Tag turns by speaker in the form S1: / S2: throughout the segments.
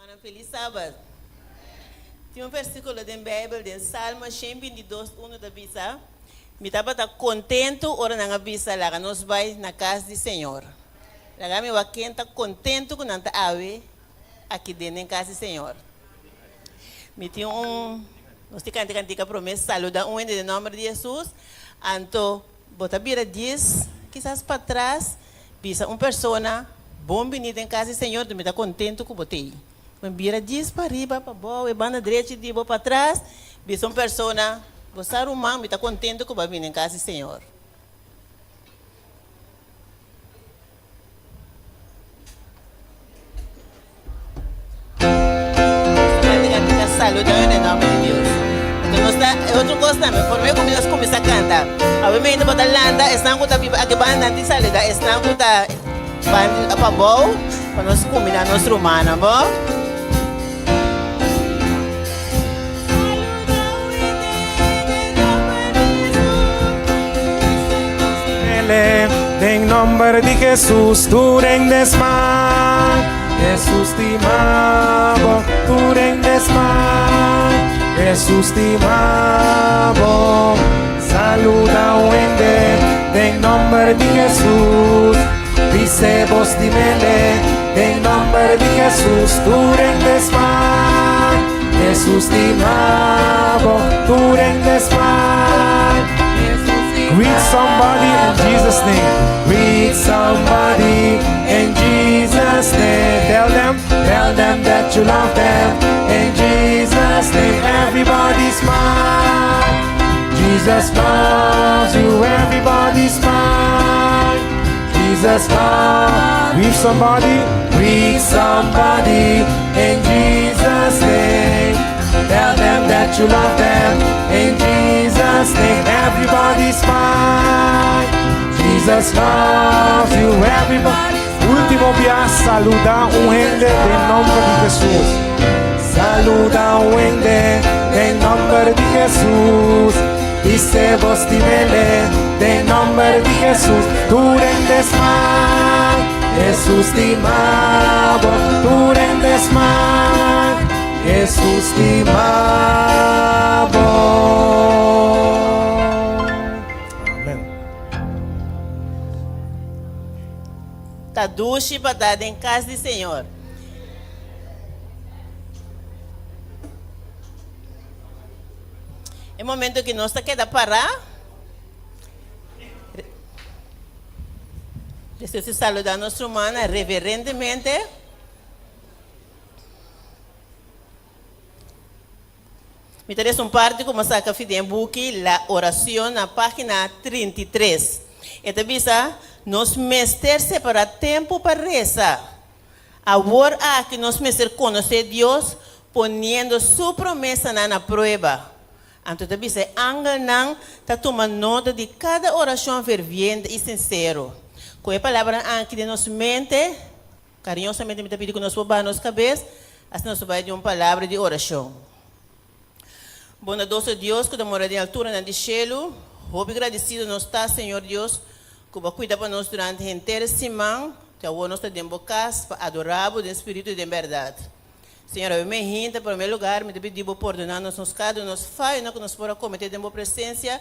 S1: Rumannan felis sabat. Tin un versíkulo den Beibel den Salmo 122 unu ta bisa, Mi tabata kontentu ora nan a bisa, Laga nos bai na kas di Señor. Laga mi wak ken ta kontentu ku nan ta awe aki den den kas di Señor. Mi tin un, nos tin kanta e kantika promé, Saluda un hende den nòmber di Hesus. Anto bo ta bira djis kisas patras, bisa un persona, Bon bini den kas di Señor, mi ta kontentu ku bo t'ei. Bo bira djis pariba, pabou, e banda drechi di bo patras, bisa un persona, Bo sa ruman, mi ta kontentu ku bo a bini den kas di Señor. Saluda en el nombre de Dios. Entonces nos ta, e otro cosa tambe, por mi nos comienza a canta. Obviamente bo ta landa, esnan ku ta biba aki banda nan tin saluda, esnan ku ta banda pabou, pa nos cuminda nos rumannan, bo.
S2: Den nomber di Jesus tur hende sma Jesus stima bo tur hende sma Jesus stima bo Saluda un hende den nomber di Jesus Bise bo stimele den nomber di Jesus tur hende sma Jesus stima bo tur hende sma Greet somebody in Jesus name. Greet somebody in Jesus name. Tell them, tell them that you love them in Jesus name. Everybody smile. Jesus loves you. Everybody smile. Jesus loves. Greet somebody. Greet somebody in Jesus name. Tell them that you love them in Jesus name. Everybody smile. Jesus loves you. Everybody. Último bia saluda un hende den nomber di Jesus. Saluda un hende den nomber di Jesus. Bise bo stimele den nomber di Jesus. Tur hende smile. Jesus stima bo. Tur hende smile. Jesus stima bo. Amen.
S1: Ta dushi pa ta den kas di Señor. E momento ki nos ta keda pará, despues di saludá nos rumannan reverentemente, Mi ta lesa un parti ku mi a saka fi den e buki La Oracion na página 33. E ta bisa, Nos mester separá tempu pa resa. Awor aki nos mester konosé Dios poniendo su promesanan na prueba. Anto ta bisa e angelnan ta tuma nota di kada orashon ferviente i sinsero. Ku e palabranan aki den nos mente, Kariñosamente mi ta pidi ku nos por baha nos kabes, asina nos por bai di un palabra di orashon. Bondadoso Dios ku ta mora den alturanan di shelu, hopi gradisido nos ta, Señor Dios, ku bo a kuida pa nos durante henter e siman, te awor nos ta den bo kas pa adorá bo den spiritu i den bèrdat. Señor, awe mi hinta, promé lugar mi ta pidi bo pordoná nos nos kada un nos fayonan ku nos por a kometé den bo presensia,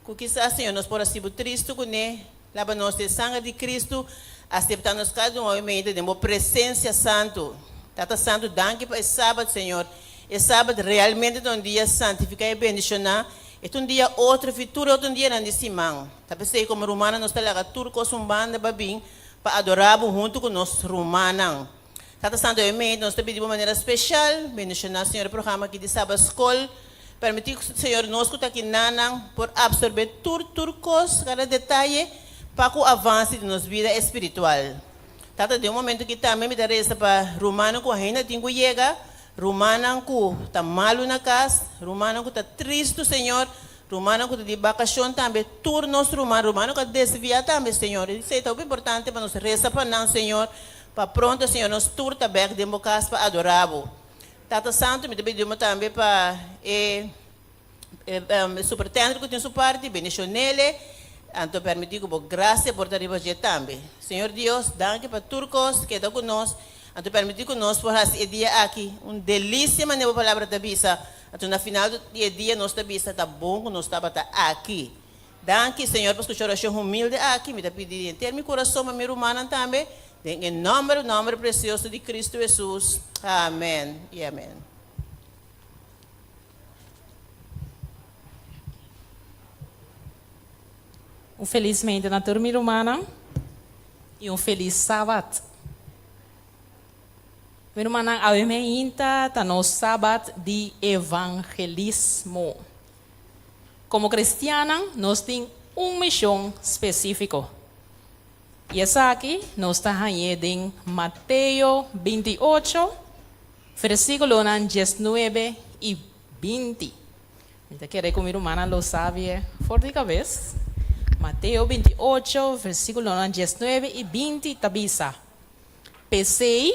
S1: ku kisas, Señor, nos por a sibu tristu kuné, Laba nos den sanger di Cristo, acepta nos cada un hoy den bo presencia santo. Tata Santo, danki pa e Sabat, Señor. E Sabat realmente ta un dia santifica y bendiciona. E ta un dia otro fi tur e otro dianan di siman. Ta p'esey como rumannan nos ta laga tur cos un banda pa bin pa adora bo hunto cu nos rumannan. Tata Santo, hoy nos ta pidi bo manera special, bendiciona, Señor, e programa aki di Sabat School. Permití, Señor, nos ku ta aki nanan por absorbé tur tur kos, kada detaye, pa ku avanse di nos bida espiritual. Tata, den un momento aki tambe mi ta resa pa rumannan ku ainda tin ku yega, rumannan ku ta malu na kas, rumannan ku ta tristu, Señor, rumannan ku ta di bakashon tambe, tur nos ruman, rumannan ku a desviá tambe, Señor. Esei ta hopi importante pa nos resa pa nan, Señor, pa pronto, Señor, nos tur ta bèk den bo kas pa adorá bo. Tata Santu, mi ta pidi bo tambe pa e superintendente ku tin su parti, bendishon'ele, anto permití ku bo grasia por ta riba dje tambe. Señor Dios, danki pa tur kos, keda ku nos. Anto permití ku nos por hasi e dia aki un delisia manera bo Palabra ta bisa. Anto na final di e dia nos ta bisa ta bon ku nos tabata aki. Danki, Señor, pa skucha orashon humilde aki. Mi ta pidi di henter mi kurason pa mi rumannan tambe, den e nòmber, nòmber presioso di Kristu Hesus. Amèn i amèn.
S3: Un felis mente na tur mi rumannan i un felis Sabat. Mi rumannan, awe meinta ta nos Sabat di evangelismo. Komo kristiannan nos tin un mishon spesífiko. I esaki nos ta hañ'é den Mateo 28, versíkulonan 19 i 20. Mi ta kere ku mi rumannan lo sabi e for di kabes. Mateo 28, versíkulonan 19 i 20 ta bisa, P'esei,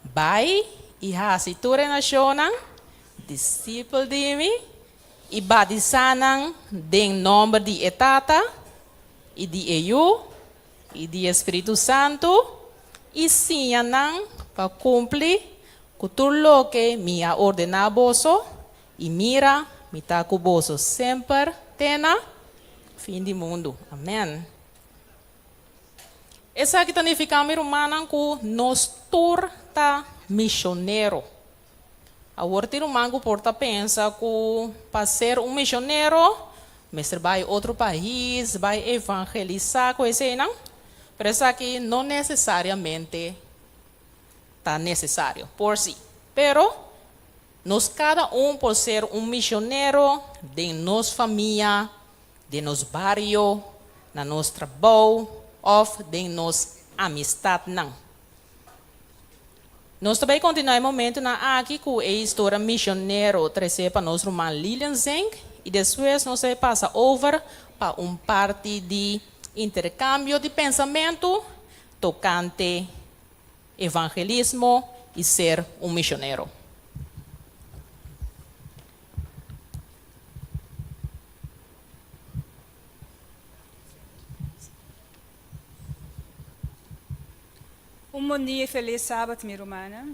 S3: bai i hasi tur e nashonnan disipel di mi i batisá nan den nòmber di e Tata i di e Yu i di e Spiritu Santu, i siña nan pa kumpli ku tur loke mi a ordená boso, i mira, mi ta ku boso semper te na fin di mundu. Amèn. Esaki ta nifiká, mi rumannan, ku nos tur ta misionero. Awor tin ruman ku por ta pensa ku pa ser un misionero mester bai otro pais, bai evangelisá ku eseinan, pero esaki no nesesariamente ta nesesario por si. Pero nos kada un por ser un misionero den nos famia, den nos bario, na nos trabou òf den nos amistatnan. Nos ta bai kontinuá e momentunan aki ku e historia misionero tresé pa nos ruman Lilian Zink i despues nos ta bai pasa over pa un parti di interkambio di pensamentu tokante evangelismo i ser un misionero.
S4: Un bon dia i felis sabat mi rumannan.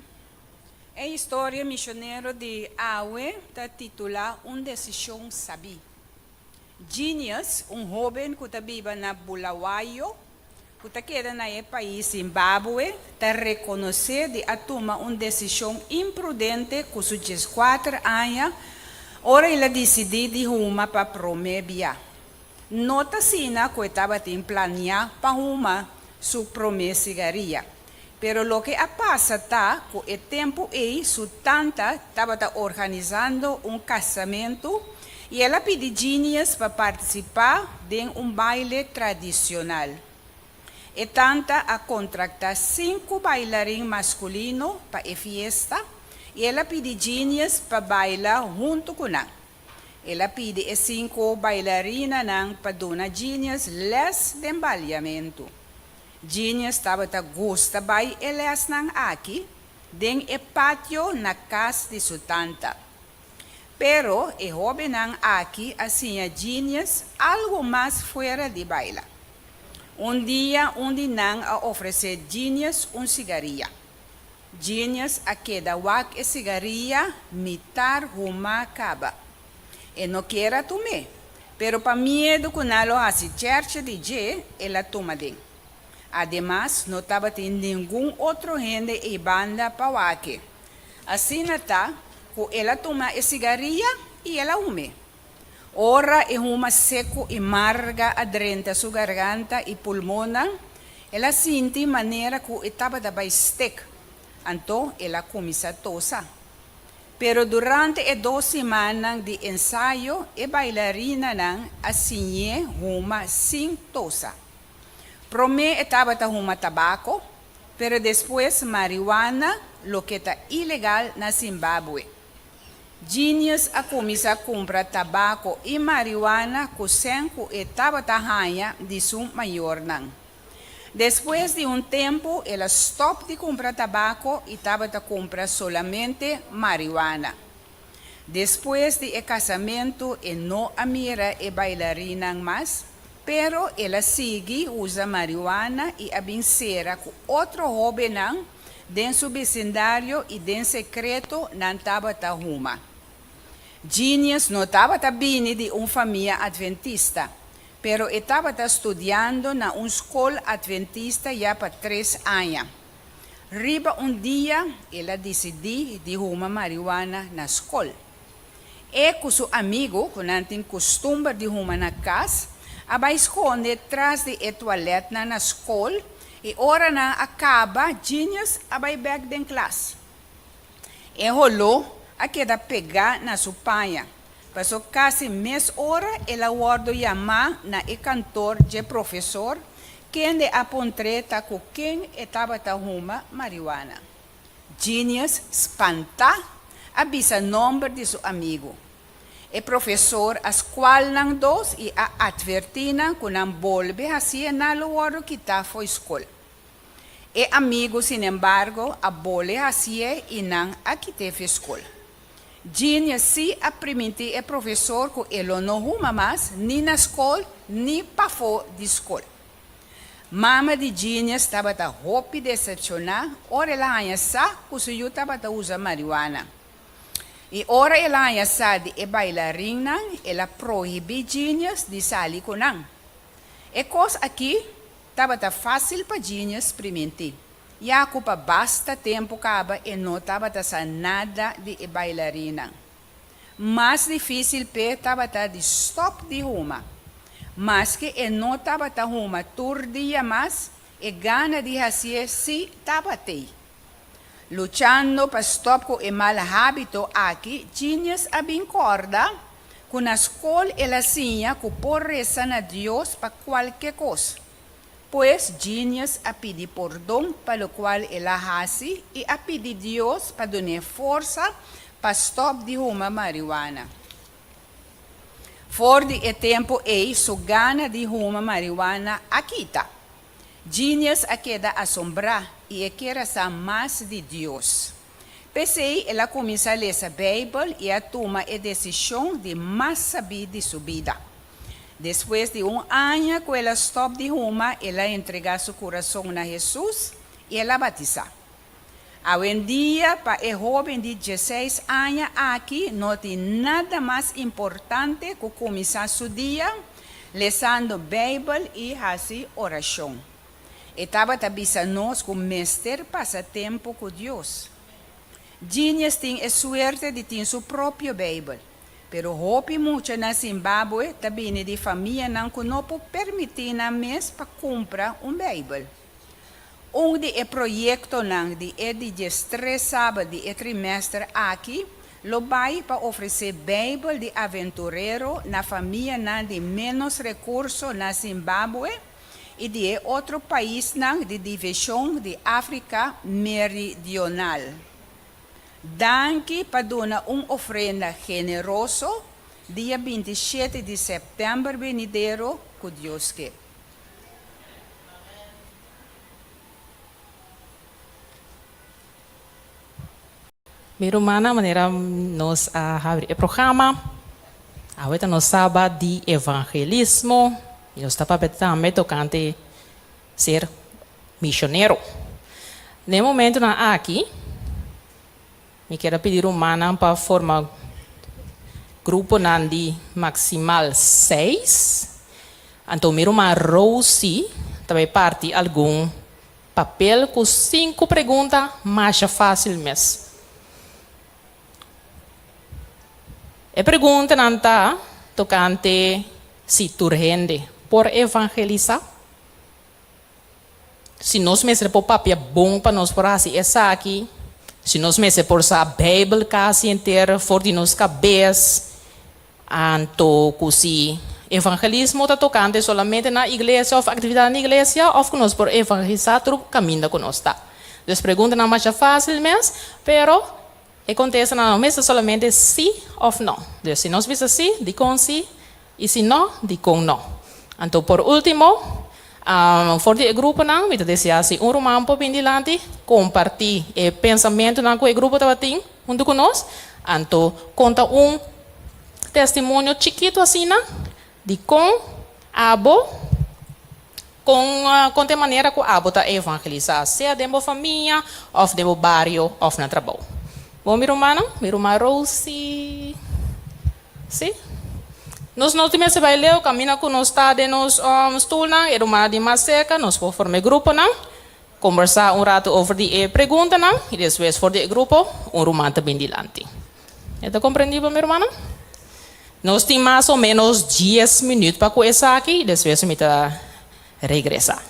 S4: E historia misionero di awe ta titulá Un desishon sabí. Genius, un hóben ku ta biba na Bulawayo, ku ta keda na e pais Zimbabwe, ta rekonosé di a tuma un desishon imprudente ku su 14 aña ora el a disidí di huma pa promé bia. No ta asina ku e tabatin planiá pa huma su promé sigaria, pero loke a pasa ta ku e tempu ei su tanta tabata organisando un kasamentu i el a pidi Genius pa partisipá den un baile tradishonal. E tanta a kontraktá sinku bailarin maskulino pa e fiesta i el a pidi Genius pa baila huntu ku nan. El a pidi e sinku bailarinanan pa duna Genius lès den baliamentu. Genius tabata gusta bai e lèsnan aki den e patio na kas di su tanta. Pero e hóbennan aki a siña Genius algu mas fuera di baila. Un dia un di nan a ofresé Genius un sigaria. Genius a keda wak e sigaria mitar huma kaba. E no kier a tum'é, pero pa miedu ku nan lo hasi chèrchè di dje, el a tuma den. Ademas, no tabatin ningun otro hende ei banda pa wak-e. Asina ta ku el a tuma e sigaria i el a hum'é. Ora e huma seku i marga a drenta su garganta i pulmonnan, el a sinti manera ku e tabata bai stek. Anto el a kuminsá tosa. Pero durante e dos simannan di ensayo e bailarinanan a siñ'é huma sin tosa. Promé e tabata huma tabako, pero despues mariwana, loke ta ilegal na Zimbabwe. Genius a kuminsá kumpra tabako i mariwana ku sèn ku e tabata haña di su mayornan. Despues di un tempu el a stòp di kumpra tabako i tabata kumpra solamente mariwana. Despues di e kasamentu e no a mira e bailarinnan mas, pero el a sigui usa mariwana i a bin sera ku otro hóbennan. den su bisindario i den sekreto nan tabata huma. Genius no tabata bini di un famia adventista, pero e tabata studiando na un skol adventista ya pa tres aña. Riba un dia el a disidí di huma mariwana na skol. E ku su amigu, ku nan tin kustumber di huma na kas, a bai skonde tras di e tualètnan na skol i ora nan a kaba, Genius a bai bèk den klas. E holó a keda pegá na su paña, paso kasi mes ora el a wòrdu yamá na e kantor dje profesor, kende a puntr'é ta ku ken e tabata huma mariwana. Genius, spantá, a bisa nòmber di su amigu. E profesor a skual nan dos i a atvertí nan ku nan bolbe hasié nan lo wòrdu kitá fo'i skol. E amigu, sinembargo, a bole hasié i nan a kit'é fi skol. Genius sí a primintí e profesor ku e lo no huma mas ni na skol ni pafó di skol. Mama di Genius tabata hopi desepshoná ora el a haña sa ku su yu tabata usa marihuana. I ora el a haña sa di e bailarinnan, el a prohibí Genius di sali ku nan. E kos akí tabata fásil pa Genius primintí, ya ku pa basta tempu kaba e no tabata sa nada di e bailarinnan. Mas difísil p'e tabata di stòp di huma. Maske e no tabata huma tur dia mas, e gana di hasié sí tabat'ei. Luchando pa stòp ku e mal hábito aki, Genius a bin kòrda ku na skol el a siña ku por resa na Dios pa kualke kos. Pues Genius a pidi pordon pa lokual el a hasi i a pidi Dios pa dun'é forsa pa stòp di huma mariwana. For di e tempu ei su gana di huma mariwana a kita. Genius a keda asombrá i e kier a sa mas di Dios. P'esei el a kuminsá lesa Beibel i a tuma e desishon di mas sabí di su bida. Despues di un aña ku el a stòp di huma, el a entregá su kurason na Hesus i el a batisá. Awendia, pa e hóben di dieseis aña aki no tin nada mas importante ku kuminsá su dia lesando Beibel i hasi orashon. E tabata bisa nos ku mester pasa tempu ku Dios. Genius tin e suerte di tin su propio Beibel. Pero hopi mucha na Zimbabwe ta bini di famianan ku no por permití nan mes pa kumpra un Beibel. Un di e proyektonan di e di diestres sabat di e trimèster aki lo bai pa ofresé Beibel di aventurero na famianan di ménos rekurso na Zimbabwe i di e otro paisnan di divishon di Afrika Meridional. Danki pa duna un ofrenda generoso dia 27 di sèptèmber benidero ku Dios ke.
S3: Mi rumannan, manera nos a habri e programa, awe ta nos Sabat di Evangelismo i nos ta papia tambe tokante ser misionero. Den e momentonan aki, mi kier a pidi rumannan pa forma gruponan di maximal seis. Anto mi ruman Rosie ta bai parti algun papel ku sinku pregunta masha fásil mes. E preguntanan ta tokante si tur hende por evangelisá. Si nos mester por papia bon pa nos por hasi esaki, si nos mester por sa Bijbel kasi henter for di nos kabes, anto ku si evangelismo ta tokante solamente na iglesia òf aktividat na iglesia òf ku nos por evangelisá tur kaminda ku nos ta. Dus preguntanan masha fásil mes, pero e kontestanan no mester solamente sí òf no. Dus si nos bisa sí, dikon sí? I si no, dikon no? Anto por último, for di e gruponan, mi ta deseá si un ruman por bin dilanti, kompartí e pensamentunan ku e grupo tabatin huntu ku nos, anto konta un testimonio chikitu asina di kon abo. Kon kon ta e manera ku abo ta evangelisá, sea den bo famia òf den bo bario òf na trabou? Bon mi rumannan, mi ruman Rosie, sí. Nos no tin mester bai leu, kaminda ku nos ta den nos stulnan, e rumannan di mas serka, nos por forma e gruponan, kombersá un ratu over di e preguntanan i despues for di e grupo un ruman ta bin dilanti. E ta komprendibel mi rumannan? Nos tin mas o menos dies minuut pa ku esaki i despues mi ta regresá.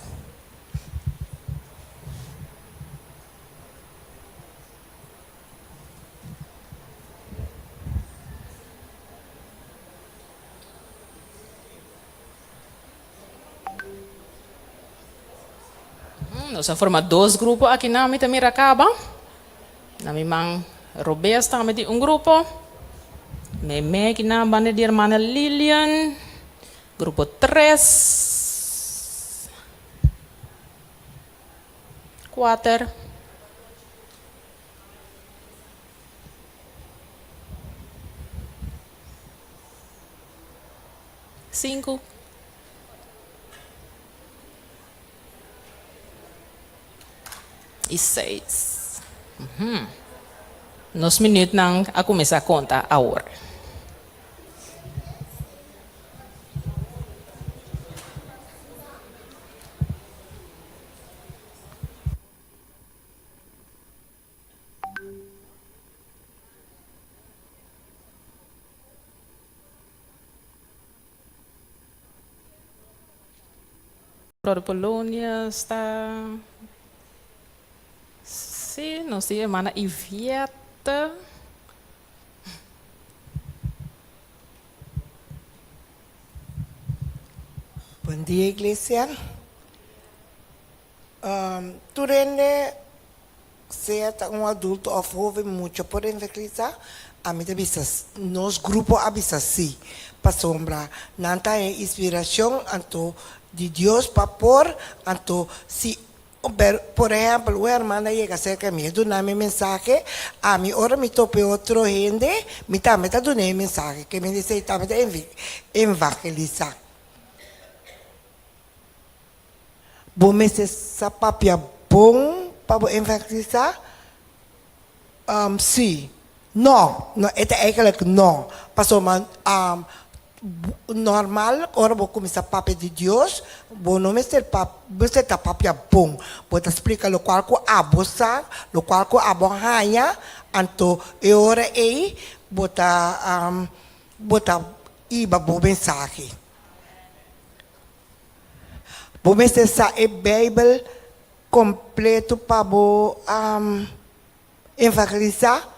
S3: Nos a forma dos grupo aki na mi ta mira kaba. Na mi man robes tambe tin un grupo. Meimei aki na banda di hermana Lilian. Grupo tres. Kuater. Sinku. I seis. Nos minuutnan a kuminsá konta awor. Brother Polonius ta Sí, nos tin hermana Yvette.
S5: Bon dia iglesia. Tur hende sea ta un adulto of hoven mucha por evangelisa? Ami ta bisa nos grupo a bisa si, pasobra nan ta haña inspiracion anto di Dios pa por, anto si por ehempel un hermana yega cerca mi e duna mi mensahe, ami ora mi topa e otro hende mi tambe ta duna e mensahe, ke mi di tambe ta evangelisa. Bo mester sa papia bon pa bo evangelisá? Sí. No, no, e ta eigenlijk no. Pasobra normal ora bo kuminsá papia di Dios, bo no mester mester ta papia bon. Bo ta splika lokual ku abo sa, lokual ku abo haña, anto e ora ei bo ta bo ta hiba bo mensahe. Bo mester sa e Bijbel completo pa bo evangelisa?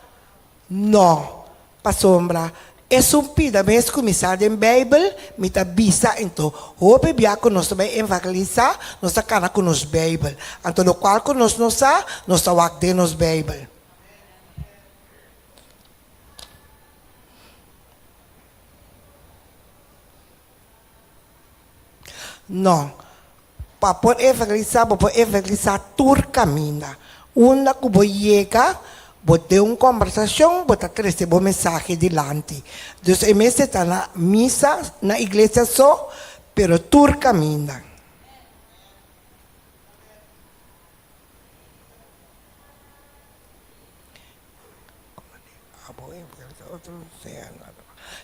S5: No, pasobra esun pida mes cu mi sa den Bijbel, mi ta bisa ento hopi bia cu nos ta bay evangelisa, nos ta cana cu nos Bijbel. Anto locual cu nos no sa, nos ta wak den nos Bijbel. No. Pa por evangelisá, bo por evangelisá tur kaminda. Unda ku bo yega, bo den un kòmbersashon, bo ta trese bo mensahe dilanti. Dus e mester ta na misa, na iglesia so, pero tur kaminda.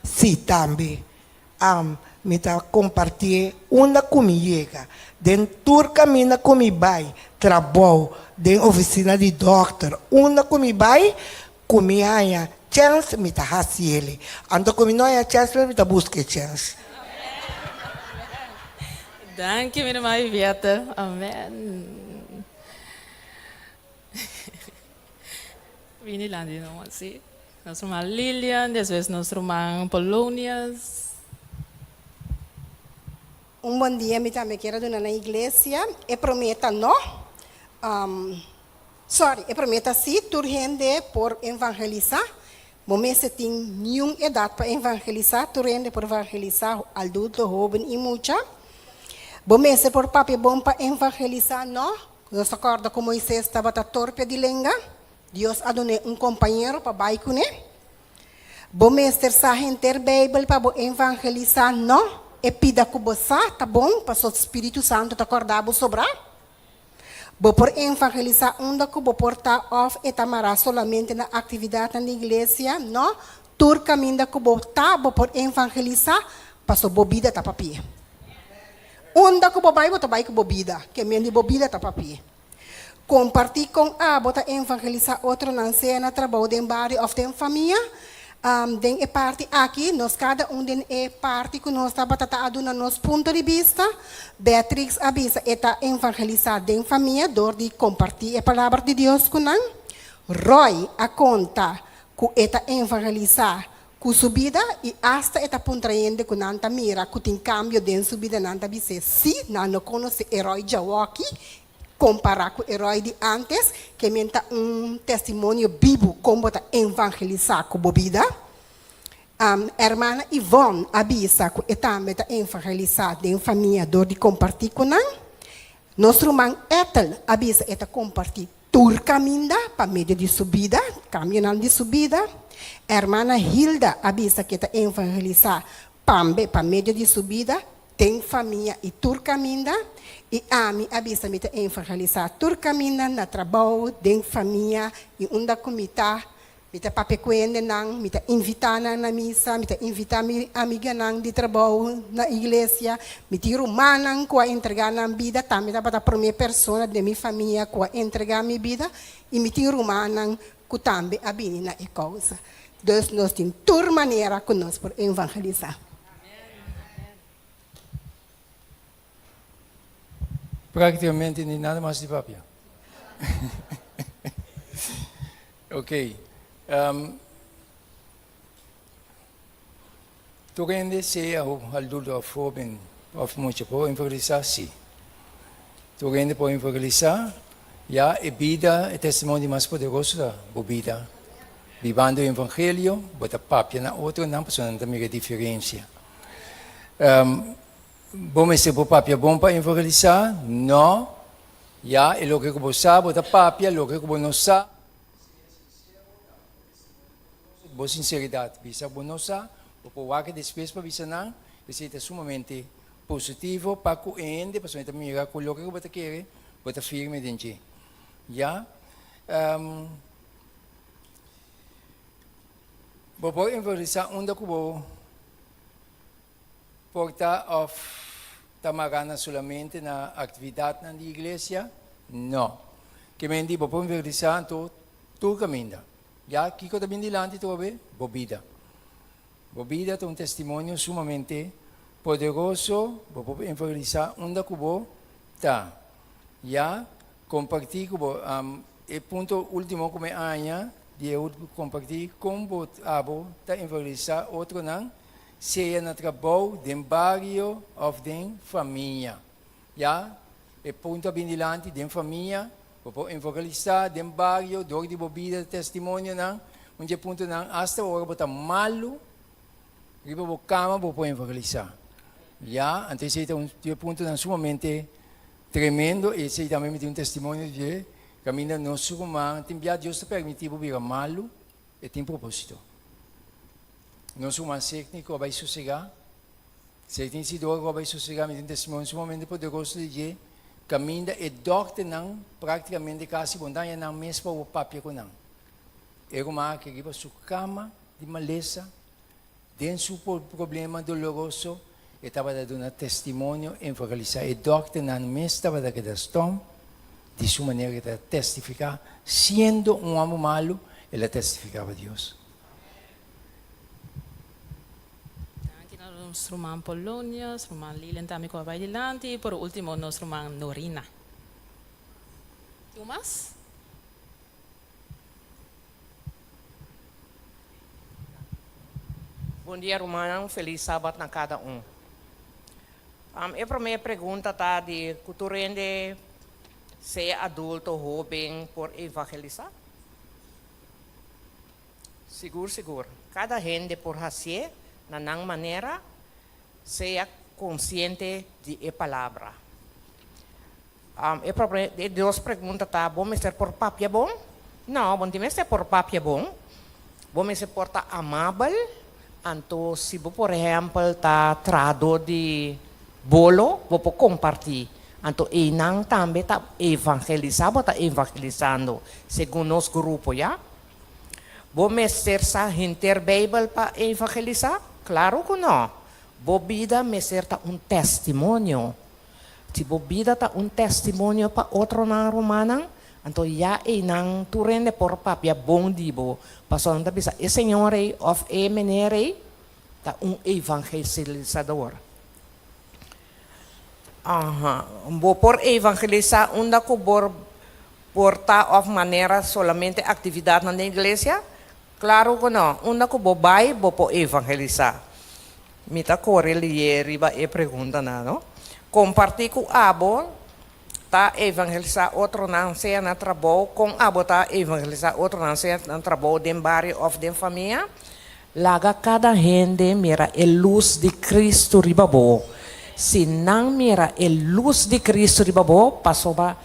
S5: Sí, tambe mi ta kompartié unda ku mi yega. Den tur kaminda ku mi bai, trabou, den ofisina di dòkter, unda ku mi bai, ku mi haña chèns mi ta hasi el'e. Anto ku mi no haña chèns mi ta buska e chèns.
S3: Danki mi ruman Yvette. Amen. Bini lanti no si. Nos ruman Lilian, despues nos ruman Polonius.
S6: Un bon dia mi tambe kier a duna na iglesia e prome ta no sorry e prome ta si tur hende por evangelisa bo mester tin niun edat pa evangelisa tur hende por evangelisa adulto hoben y mucha bo mester por papia bon pa evangelisa no Nos ta kòrda ku Moises tabata torpe di lenga. Dios a dun'é un kompañero pa bai kuné. Bo mester sa henter Beibel pa bo evangelisá? No. E pida ku bo sa ta bon paso Spiritu Santu ta kòrda bo sobrá. Bo por evangelisá unda ku bo por ta òf e ta mará solamente na aktividatnan di iglesia? No, tur kaminda ku bo ta bo por evangelisá paso bo bida ta papia. Unda ku bo bai bo ta bai ku bo bida, ke men di bo bida ta papia. Kompartí kon abo ta evangelisá otronan sea na trabou, den bario òf den famia. Den e parti aki, nos kada un den e parti ku nos tabata ta a duna nos punto di bista. Beatrix a bisa e ta evangelisá den famia dor di kompartí e Palabra di Dios ku nan. Roy a konta ku e ta evangelisá ku su bida i asta e ta puntra hende ku nan ta mira ku tin kambio den su bida nan ta bis'é si nan no konosé e Roy djawoki Kompará ku e ròi di ántes, ke men ta un testimonio bibu kon bo ta evangelisá ku bo bida. Hermana Yvonne a bisa ku e tambe ta evangelisá den famia dor di kompartí ku nan. Nos ruman Ethel a bisa e ta kompartí tur kaminda pa medio di su bida, kambionan di su bida. Hermana Hilda a bisa ku e ta evangelisá pambe pa medio di su bida. Den famia i tur kaminda, i ami a bisa mi ta evangelisá tur kaminda, na trabou, den famia i unda ku mi ta, mi ta papia ku hendenan, mi ta invitá nan na misa, mi ta invitá mi amiganan di trabou na iglesia, mi tin rumannan ku a entregá nan bida, tambe tabata promé persona den mi famia ku a entregá mi bida, i mi tin rumannan ku tambe a bini na e kousa. Dus nos tin tur manera ku nos por evangelisá.
S7: Prácticamente ni nada mas di papia. Ok. Um, tur hende sea adulto of joven of mucha por evangelizar? Sí. Tur hende por evangelizar. Ya e bida, e testimonio mas poderoso ta bo bida. Bibando e evangelio, bo ta papia na otronan pasobra nan ta mira e diferencia. Bo mester por papia bon pa evangelisá? No. Ya, e loke ku bo sa, bo ta papia, loke ku bo no sa, bo sinseridat, bisa bo no sa, bo por wak despues pa bisa nan, esei ta sumamente positivo pa ku e hende, pasobra e ta mira ku loke ku bo ta kere, bo ta firme den dje. Ya. Bo por evangelisá unda ku bo por ta òf ta mará na solamente na aktividatnan di iglesia? No. Ke men di bo por evangelisá anto tur kaminda. Ya kiko ta bin dilanti trobe? Bo bida. Bo bida ta un testimonio sumamente poderoso, bo por evangelisá unda ku bo ta. Ya kompartí ku bo e punto último ku mi haña di e kompartí kon bo abo ta evangelisá otronan sea na trabou, den bario òf den famia. Ya e punto a bin dilanti den famia, bo por evangelisá den bario dor di bo bida di testimonionan. Un dje puntonan asta ora bo ta malu riba bo kama bo por evangelisá. Ya, anto esei ta un dje puntonan sumamente Tremendo, esei tambe mi tin un testimonio di dje, kaminda nos ruman tin bia Dios ta permití bo bira malu, e tin propósito. Nos ruman Segni ku a bai sosegá, Segni Isidoro ku a bai sosegá, mi tin un testimonio sumamente poderoso di dje, kaminda e dòkternan práktikamente kasi bo no ta haña nan mes pa bo papia ku nan. E ruman aki riba su kama di malesa, Den su problema doloroso, e tabata duna testimonio envocalisá. E dòkternan mes tabata keda stom di su manera ku e ta testifiká. Siendo un hòmber malu, el a testifiká pa Dios.
S3: Danki na nos ruman Polonius, ruman Lilian tambe ku a bai dilanti i por ultimo nos ruman Norina. Tin un mas?
S8: Bon dia rumannan, felis sabat na kada un. E prome pregunta ta di ku tur hende, sea adulto, hoben, por evangelisa? Sigur sigur, kada hende por hasié na nan manera, sea konsiente di e palabra. E prome e dos pregunta ta, bo mester por papia bon? No, bo no tin mester por papia bon. Bo mester por ta amabel. Anto si bo por ehèmpel ta trahadó di bolo, bo por kompartí. Anto einan tambe ta evangelisá, bo ta evangelisando segun nos grupo, ya. Bo mester sa henter Beibel pa evangelisá? Klaru ku nò. Bo bida mester ta un testimonio. Si bo bida ta un testimonio pa otronan rumannan, anto ya einan tur hende por papia bon di bo, pasobra nan ta bisa e señor ei òf e meneer ei ta un evangelisador. Aha, bo por evangelisá unda ku bo por ta òf manera solamente aktividatnan den iglesia? Klaru ku nò, unda ku bo bai bo por evangelisá. Mi ta kore lié riba e preguntanan, no? Kompartí ku abo ta evangelisá otronan sea na trabou, kon abo ta evangelisá otronan sea na trabou, den bario òf den famia? Laga kada hende mira e lus di Kristu riba bo. Si nan mira e lus di Kristu riba bo, pasobra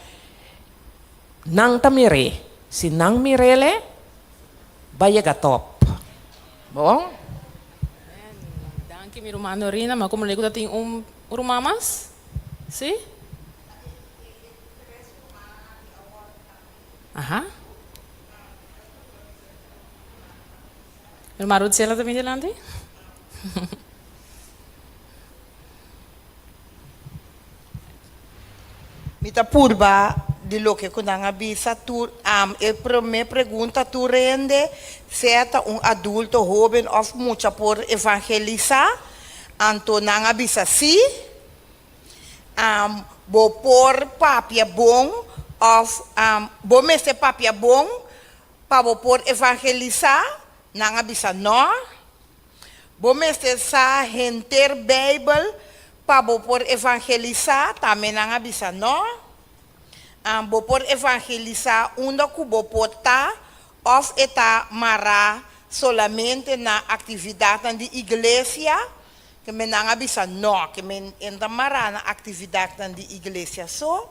S8: nan ta mir'é. Si nan mir'el, ba yega tòp. Bon?
S3: Danki mi ruman Norina, ma como lei ku ta tin un ruman mas? Si? Aha. Mi ruman Ruthzela ta bin dilanti?
S9: Mi ta purba di loke ku nan a bisa tur am e prome pregunta tur hende sea ta un adulto hoben of mucha por evangelisa anto nan a bisa si am bo por papia bon of am bo mester papia bon pa bo por evangelisa nan a bisa no. Bo mester sa henter Bijbel pa bo por evangelisá, tambe nan a bisa no. Bo por evangelisá unda ku bo por ta òf e ta mará solamente na aktividatnan di iglesia? Ke men nan a bisa no, ke men e no ta mará na aktividatnan di iglesia so.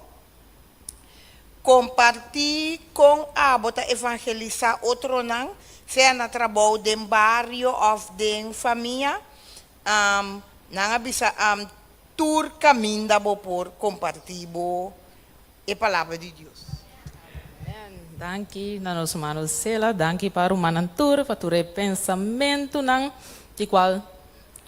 S9: Kompartí kon abo ta evangelisá otronan, sea na trabou, den bario òf den famia. Nan a bisa, Tur kaminda bo por kompartí bo e Palabra di Dios.
S3: Amen. Danki na nos hermano Sela, danki pa rumannan tur pa tur e pensamentunan di kual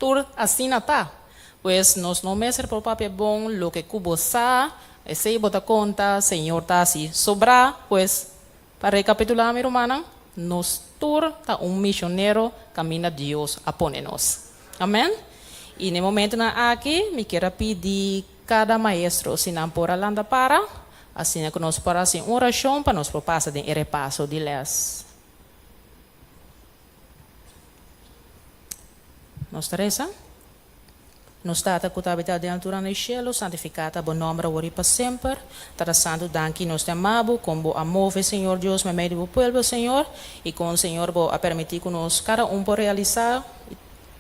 S3: Tur asina ta. Pues nos no mester por papia bon loke ku bo sa, esei bo ta konta, Señor ta hasi sobrá. Pues, pa rekapitulá mi rumannan, nos tur ta un misionero kaminda Dios a pone nos. Amen. I na e momentunan aki mi kier a pidi kada maestro si nan por a lanta para, asina ku nos por hasi un orashon pa nos por pasa den e repaso di lès. Nos ta resa, Nos Tata ku ta habitá den altura na e shelu, santifiká ta bo nòmber awor i pa semper. Tata Santu, danki nos ta ama bo, kon bo a move, Señor Dios, meimei di bo pueblo, Señor, i kon, Señor, bo a permití ku nos kada un por realisá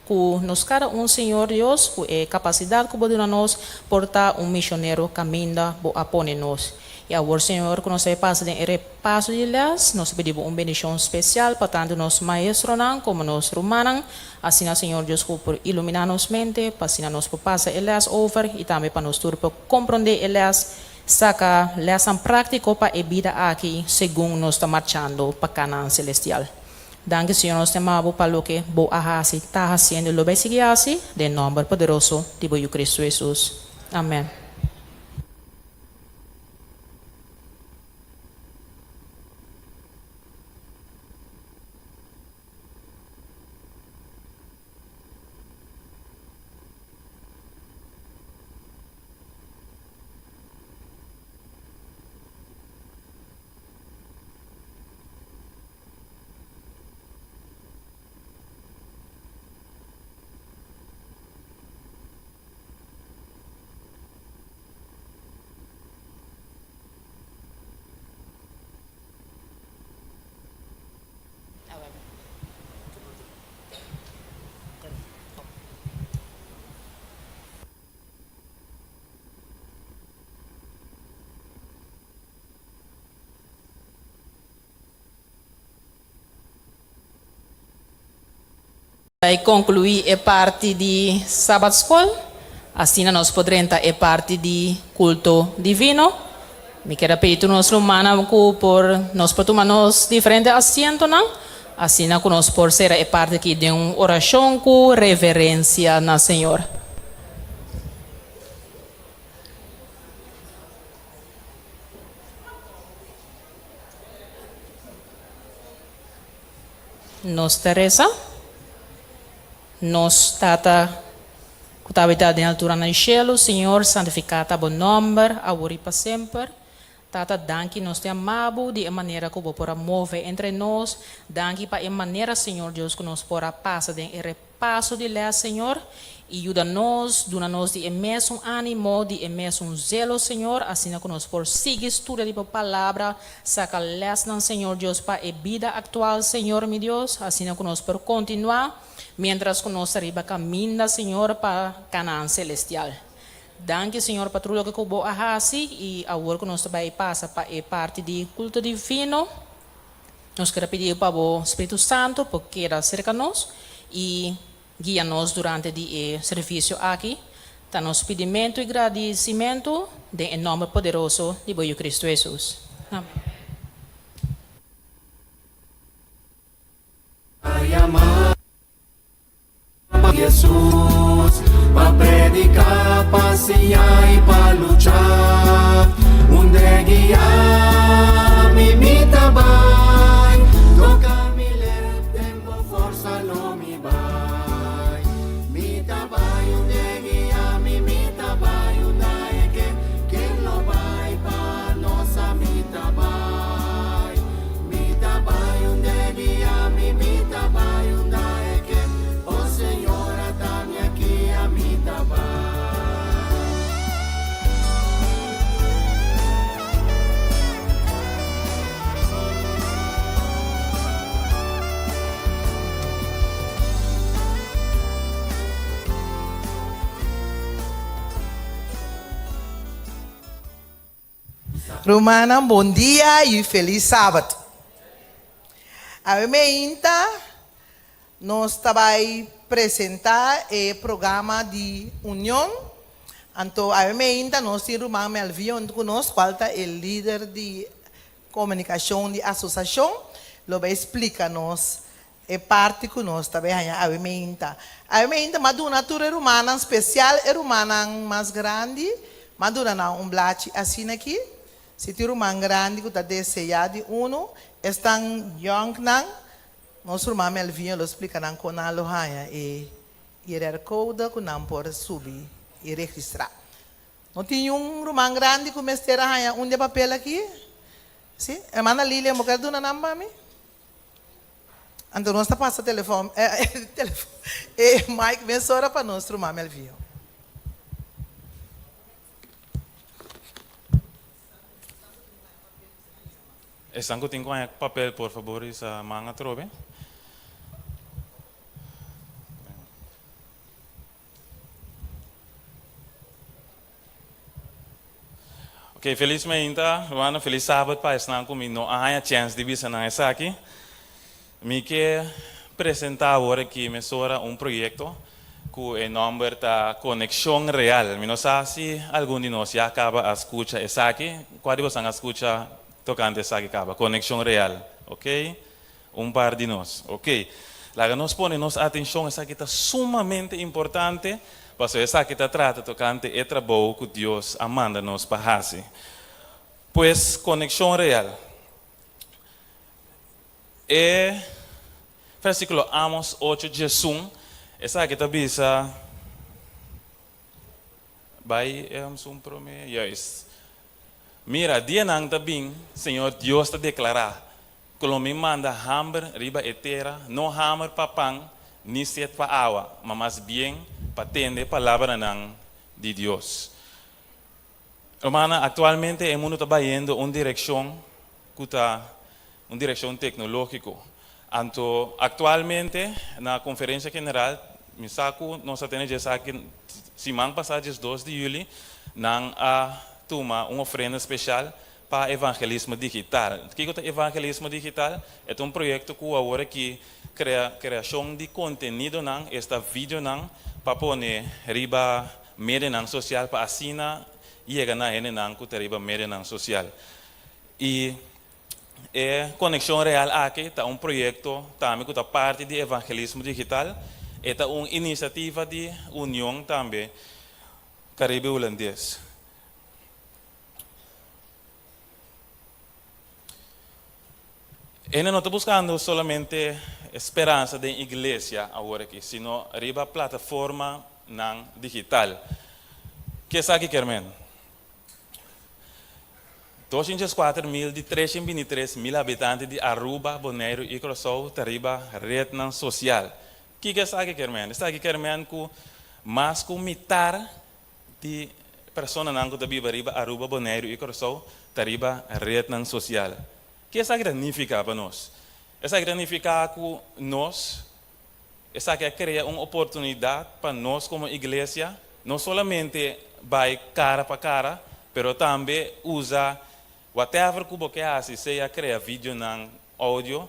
S3: ku nos kada un, Señor Dios, ku e kapasidat ku bo duna nos, por ta un mishonero kaminda bo a pone nos. I awor, Señor, ku nos ta e pasa den e repaso di lès, nos ta pidi Bo un bendishon spesial pa tantu nos maestronan komo nos rumannan. Asina, Señor Dios, ku Bo por iluminá nos mente, pa asina nos por pasa e lès over i tambe pa nos tur por komprondé e lès, saka lèsnan práktiko pa e bida aki segun nos ta marchando pa Kanaan selestial. Danki, Señor, nos ta ama Bo pa loke Bo a hasi, ta hasiendo i lo bai sigui hasi, den nòmber poderoso di Bo Yu Kristu Hesus. Amèn. Bai konkluí e parti di Sabat Skol, asina nos por drenta e parti di Kulto Divino. Mi kier a pidi tur nos rumannan ku por nos por tuma nos diferente asientonan, asina ku nos por sera e parti aki den un orashon ku reverensia na Señor. Nos ta resa, Nos Tata ku ta habitá den alturanan di shelu, Señor, santifiká ta bo nòmber, awor i pa semper. Tata, danki nos te ama bo di e manera ku bo por a move entre nos. Danki pa e manera, Señor Dios, ku nos por a pasa den e Paso di les, Señor, i yuda nos, duna nos di e mesun ánimo, di e mesun zelo, Señor, asina ku nos por sigui studia di Bo Palabra, saka lèsnan, Señor Dios, pa e bida aktual, Señor mi Dios, asina ku nos por kontinuá miéntras ku nos ta riba kaminda, Señor, pa Kanaan selestial. Danki, Señor, pa tur loke ku Bo a hasi, i awor ku nos ta bai pasa pa e parti di kulto divino, Nos ker a pidi pa bo Spiritu Santo por keda serka nos i guia nos durante di e servisio aki. Ta nos pidimentu i gradisimentu den e nòmber poderoso di bo Yu Kristu Hesus. Amen.
S10: Jesus pa prediká, pa siña i pa lucha. Unda guia mi, mi ta bai. Toka mi lep, den bo forsa lo mi bai. Mi ta bai unda guia mi, mi ta bai unda e ke. Ken lo bai pa nos a mi ta bai. Mi ta bai unda guia mi, mi ta bai unda e ke. O Señor, ata mi aki, ami ta bai.
S11: Rumannan bon dia y feliz sabat. Awe meinta nos ta bay presenta e programa di Union. Anto awe meinta nos tin ruman Melvin hunto cu nos cual ta e lider di comunicacion di asociacion. Lo bay splica nos E parti ku nos ta bay haña awe meinta. Awe meinta m'a duna tur e rumannan, spesial e rumannan mas grandi, m'a duna nan un blachi asina aki. Si tin ruman grandi ku ta deseá di unu, esnan yònknan, nos ruman Melvinho lo splika nan kon nan lo haña e QR code ku nan por subi i registrá. No tin niun ruman grandi ku mester a haña un di e papel aki? Si? Hermana Lilian, bo ker duna nan pa mi? Anto nos ta pasa telefon telefon e mic mesora pa nos ruman Melvio.
S12: Esnan ku tin ku haña papel por fabor hisa man atrobe. Ok, felis mainta, hermano, felis sabat pa esnan ku mi no a haña chèns di bisa nan esaki. Mi ke presentá awor aki mesora un proyekto ku e nòmber ta Konekshon Real. Mi no sa si algun di nos ya kaba a skucha esaki. Kua di bosan a skucha tokante esaki kaba? Konekshon Real. Ok, un par di nos. Ok. Laga nos pone nos atenshon, esaki ta sumamente importante, pasobra esaki ta trata tokante e trabou ku Dios a manda nos pa hasi. Pues, konekshon real. E vèrsikulo Amos ocho diesun, esaki ta bisa, Bai e un promé, juist. Mira, dianan ta bin, Señor Dios ta deklará, ku lo mi manda hamber riba e tera, no hamber pa pan ni set pa awa, ma mas bien pa tende palabranan di Dios. Rumannan, aktualmente e mundu ta bayendo un direkshon ku ta un direkshon teknológiko. Anto aktualmente na Konferensia General, mi sa ku nos a tene dje esaki siman pasá, 12 di yüli, nan a tuma un ofrenda speshal. pa evangelismo digital. Kiko ta evangelismo digital? E ta un proyekto ku awor aki krea kreashon di kontenidonan, esta videonan, pa pone riba medianan sosial pa asina yega na hendenan ku ta riba medianan sosial. I e Konekshon Real aki ta un proyekto tambe ku ta parti di evangelismo digital. E ta un inisiativa di Union tambe Karibe Hulandes. Hende no ta buskando solamente speransa den iglesia awor aki, sino riba plataformanan digital. Ke esaki kier men? 204 mil di 323 mil habitante di Aruba, Boneiru i Kòrsou ta riba retnan sosial. Kiko esaki kier men? Esaki kier men ku mas ku mitar di personanan ku ta biba riba Aruba, Boneiru i Kòrsou ta riba retnan sosial. Kiko esaki ta nifiká pa nos? Esaki ta nifiká ku nos, esaki a krea un oportunidat pa nos komo iglesia, no solamente bai kara pa kara, pero tambe usa whatever ku bo ke hasi, sea krea videonan, audio,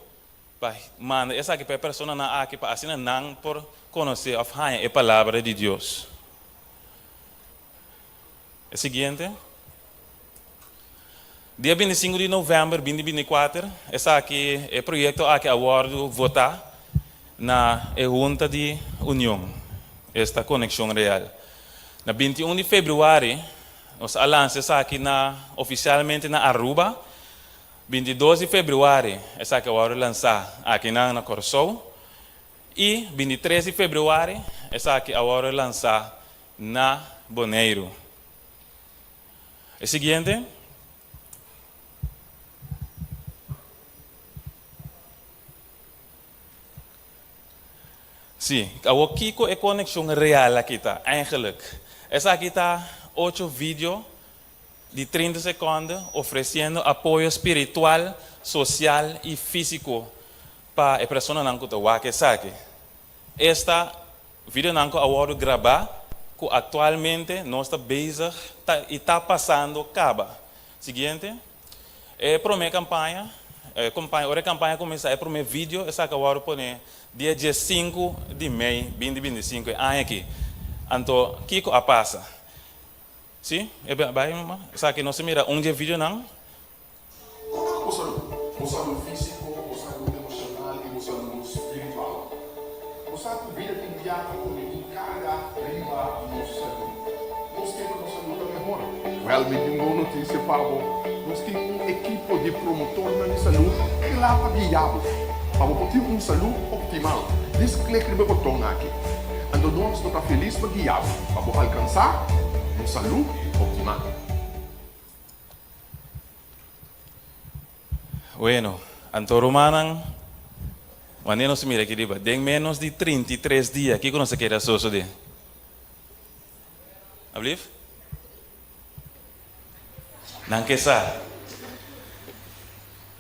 S12: pa manda esaki pa e personanan aki, pa asina nan por konosé òf haña e palabra di Dios. E siguiente. Dia 25 di novèmber 2024, esaki e proyekto aki a wòrdu votá na e Hunta di Union, esta Konekshon Real. Na 21 di febrüari, nos a lansa esaki na ofisialmente na Aruba. 22 di febrüari, esaki a wòrdu lansá akinan na Kòrsou. I 23 di febrüari, esaki a wòrdu lansá na Boneiru. E siguiente. Sí, awor kiko e Konekshon Real aki ta, eigenlijk? Esaki ta ocho video di 30 sekònde ofresiendo apoyo spiritual, sosial i físiko pa e personanan ku ta wak esaki. Esta videonan ku a wòrdu grabá ku aktualmente nos ta bezig ta i ta pasando kaba. Siguiente. E promé kampaña, e kampaña, ora e kampaña kuminsá e promé video esaki a wòrdu pone dia 15 di mei 2025 e aña aki. Anto kiko a pasa? Sí, e bai esaki nos a mira un di e videonan.
S13: Bo salú. Bo salú físiko, bo salú emoshonal i bo salú spiritual. Bo sa ku bida tin biaha ta pone un karga riba nos salú. Nos ke pa nos salú ta mehor. Wèl, mi tin un bon notisia pa bo. Nos tin un ekipo di promotornan di salú kla pa guia bo, pa bo por tin un salú optimal. Dis klik riba e boton aki. Anto nos lo ta felis pa guia bo, pa bo alkansá un salú optimal.
S12: Bueno, anto rumannan, wanneer nos mira aki riba, den menos di 33 dia, kiko nos ta kere a sosode? Ablief? Nan ke sa.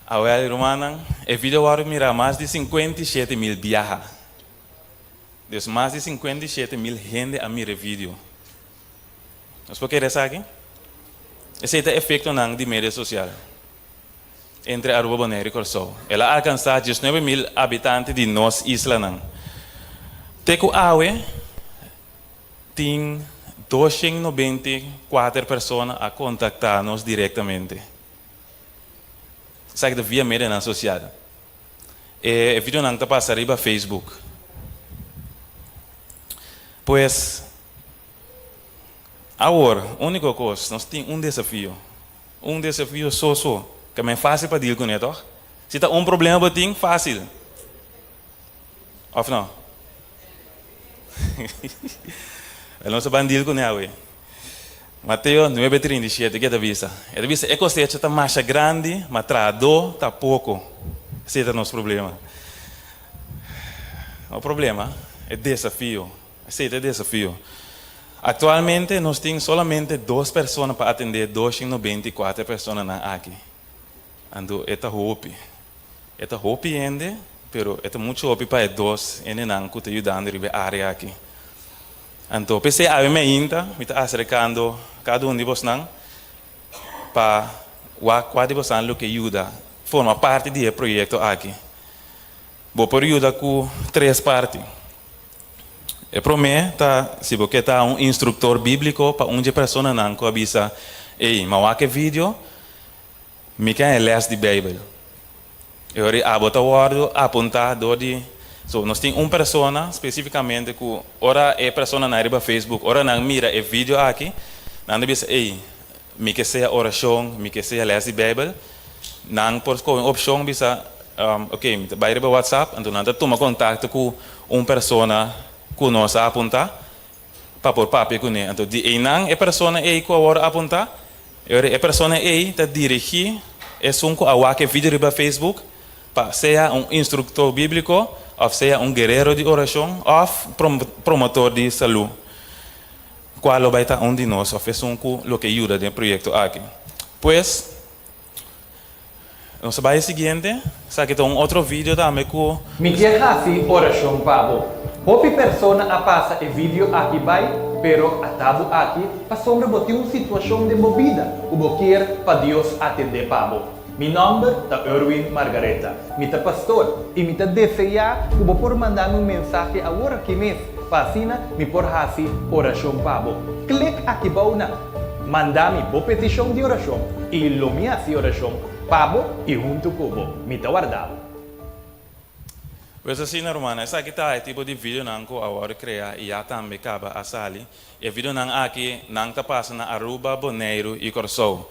S12: Awel, rumannan, e video a wòrdu mirá mas di 57 mil biaha. Dus mas di 57 mil hende a mira e video. Nos por kere esaki? Esei ta efektonan di media sosial entre Aruba, Boneiru i Kòrsou. El a alkansá 19 mil habitante di nos islanan. Te ku awe tin 294 persona a kontaktá nos direktamente. Esaki ta via medianan sosial. E videonan ta pasa riba Facebook. Pues, awor, úniko kos, nos tin un desafio. Un desafio so so, ku ta fásil pa deal kuné, toch? Si ta un problema bo tin, fásil. Òf no? Nos ta ban deal kuné awe. Mateo 9:37, kiko e ta bisa? E ta bisa, e kosecha ta masha grandi, ma trahadó ta poko. Esei ta nos problema. E problema e desafio. Esei ta e desafio. Aktualmente nos tin solamente dos persona pa atendé 294 personanan aki. Anto e ta hopi. E ta hopi hende, pero e ta muchu hopi pa e dos hendenan ku ta yudando riba e área aki. Anto, p'esei awe mainta, mi ta aserkando kada un di bosnan pa. Wak kua di bosan lo ke yuda forma parti di e proyekto aki. Bo por yuda ku tres parti. E promé ta si bo ke ta un instruktor bíbliko pa un dje personanan ku a bisa, Ey, m'a wak e video, mi ke haña lès di Beibel. E ora ei abo ta wòrdu apuntá dor di. So, nos tin un persona spesífikamente ku ora e personanan riba Facebook, ora nan mira e video aki, nan ta bisa, Ey, mi ke sea orashon, mi ke sea lès di Beibel. Nan por skohe un opshon bisa, Ok, mi ta bai riba WhatsApp, anto nan ta tuma kontakto ku un persona ku nos a apuntá pa por papia kuné. Anto di einan e persona ei ku a wòrdu apuntá, e ora e persona ei ta dirigí esun ku a wak e video riba Facebook pa sea un instruktor bíbliko òf sea un guerero di orashon òf promotor di salú, kual lo bai ta un di nos òf esun ku lo ke yuda den e proyekto aki. Pues. Nos ta bai e siguiente. Esaki ta un otro video tambe ku.
S14: Mi kier hasi orashon pa bo. Hopi persona a pasa e video aki bai, pero ata bo aki pasobra bo tin un situashon den bo bida ku bo kier pa Dios atendé pa bo. Mi nòmber ta Erwin Margaretha. Mi ta pastor i mi ta deseá ku bo por manda mi un mensahe awor aki mes pa asina mi por hasi orashon pa bo. Klik aki bou na. Manda mi bo petishon di orashon i lo mi hasi orashon pa bo i huntu ku bo. Mi ta warda bo.
S12: Pues asina rumannan, esaki ta e tipo di videonan ku a wòrdu krea i ya tambe kaba a sali. E videonan aki nan ta pasa na Aruba, Boneiru i Kòrsou.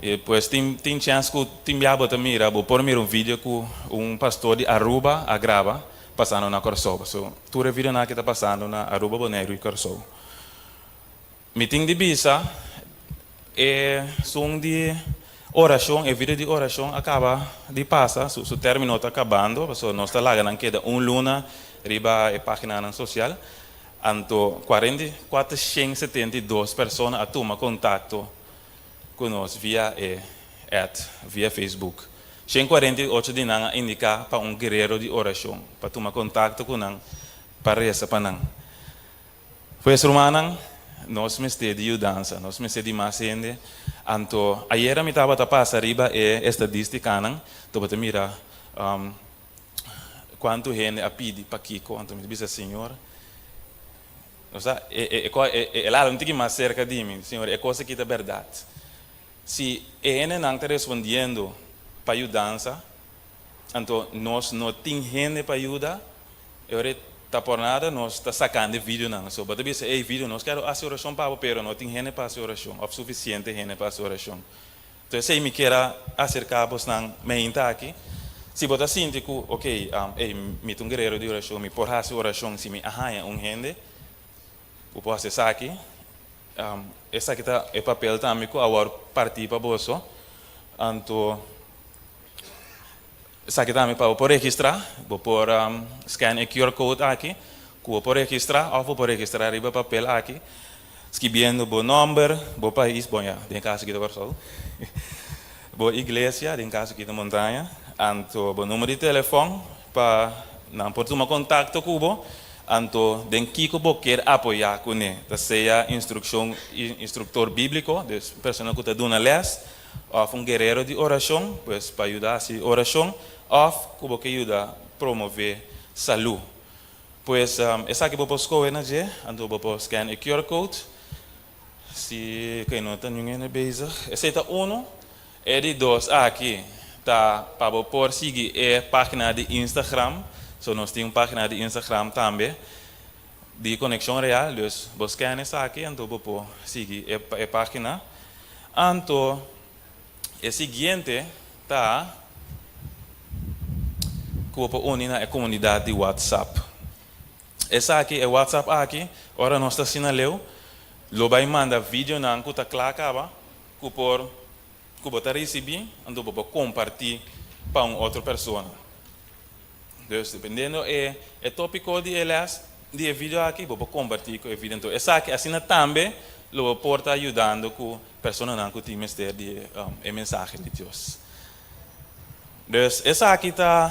S12: I pues tin tin chèns ku tin bia bo ta mira, bo por mira un video ku un pastor di Aruba a graba pasando na Kòrsou. Pasobra tur e videonan aki ta pasando na Aruba, Boneiru i Kòrsou. Mi tin di bisa, e sun di orashon, e video di orashon a kaba di pasa, su su término ta kabando, pasobra nos ta laga nan keda un luna riba e páginanan sosial. Anto 4472 persona a tuma kontakto ku nos via e ad, via Facebook. 148 di nan a indiká pa un guerero di orashon, pa tuma kontakto ku nan, pa resa pa nan. Pues rumannan, nos mester di yudansa, nos mester di mas hende. Anto ayera mi tabata pasa riba e estadistikanan, tabata mira kuantu hende a pidi pakiko, anto mi ta bisa, Señor, osea, e e lado un tiki mas serka di mi, Señor, e kos aki ta bèrdat. Si e hendenan ta respondiendo pa yudansa, anto nos no tin hende pa yuda, E ora e ta por nada nos ta sakando e videonan. So bo ta bisa ey video nos kero hasi orashon pa bo pero no tin hende pa hasi orashon of sufisiente hende pa hasi orashon. Entonces esey mi kier a aserka bosnan meinta aki. Si bo ta sinti ku ok ey mi ta un guerero di orashon mi por hasi orashon si mi a haña un hende ku por hasi esaki. Esaki ta e papel tambe ku awor parti pa boso. Anto. Esaki tambe pa bo por registrá. Bo por scan e QR code aki ku bo por registrá òf bo por registrá riba e papel aki skibiendo bo nòmber, bo pais, bon ya, den e kaso aki ta Kòrsou, bo iglesia, den kaso aki ta Montaña, anto bo number di telefòn pa nan por tuma kontakto ku bo, anto den kiko bo kier apoyá kuné, ta sea instrukshon, instruktor bíbliko, dus persona ku ta duna lès, Òf un guerero di orashon, pues pa yuda hasi orashon, òf ku bo ke yuda promové salú. Pues esaki bo por skohe na dje, anto bo por scan e QR code. Si ke no ta niun hende bezig. Esei ta unu. E di dos aki ta pa bo por sigui e página di Instagram. So nos tin un página di Instagram tambe di Konekshon Real. Dus bo scan esaki anto bo por sigui e página. Anto e siguiente ta ku bo por uni na e komunidat di WhatsApp. Esaki, e WhatsApp aki, ora nos ta asina leu, lo bai manda videonan ku ta kla kaba ku por ku bo ta risibí, anto bo por kompartí pa un otro persona. Dus dependiendo e e tópiko di e lès di e video aki bo por kompartí ku e video. Anto esaki asina tambe lo bo por ta yudando ku personanan ku tin mester di e mensahe di Dios. Dus esaki ta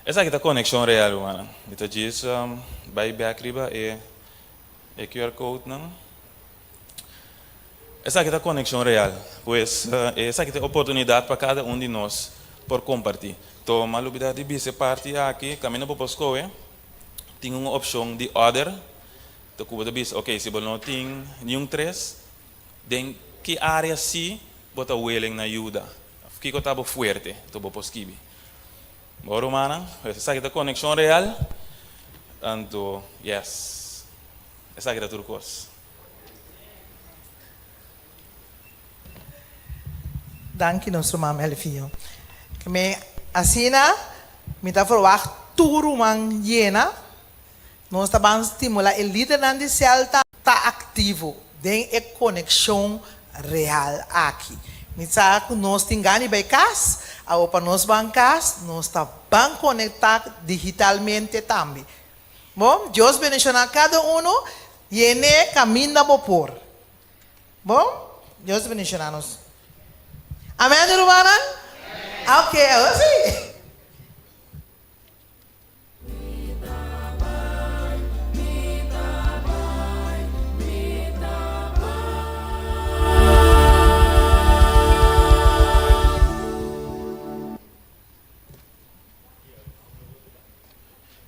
S12: esaki ta konekshon real rumannan. Mi ta djis bai bèk riba e e QR code nan. Esaki ta konekshon real. Pues, esaki ta e oportunidat pa kada un di nos por kompartí. Toma lubidá di bisa e parti aki, kaminda bo por skohe, tin un opshon di other, ta ku bo ta bisa, ok, si bo no tin niun tres, den ki área sí bo ta willing na yuda? Òf kiko ta bo fuerte? Anto bo por skibi. Bo rumannan, pues esaki ta konekshon real, anto yes, esaki ta tur kos.
S11: Danki nos ruman Melvio. Me asina mi ta verwagt tur ruman yena. Nos ta ban stimula e lidernan di Celta ta aktivo den e konekshon real aki. Mi sa ku nos tin gana di bai kas, awor pa nos ban kas nos ta ban konektá digitalmente tambe. Bon, Dios bendishoná kada uno. Yene caminda bo por. Bon, Dios bendiciona nos. Amen rumannan? Ok, awor si.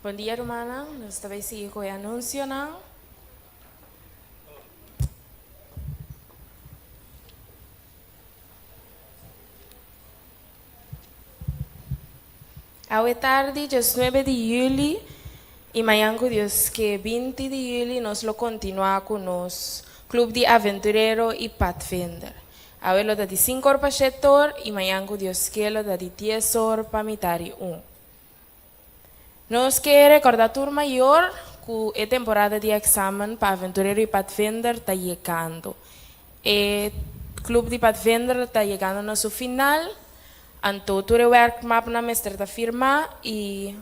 S15: Bon dia rumannan, nos ta bay sigui cu e anuncionan. Awe tardi diesnuebe di juli y mañan cu Dios ke 20 di juli nos lo continua cu nos Club di Aventurero y Padvinder. Awe lo ta di cinco or pa shete or y mañan cu Dios ke lo ta di dies or pa mitar y un. Nos ke rekordá tur mayor ku e temporada di èksamen pa Aventurero i Padvinder ta yegando. E klup di Padvinder ta yegando na su final, anto tur e wèrkmapnan mester ta firmá i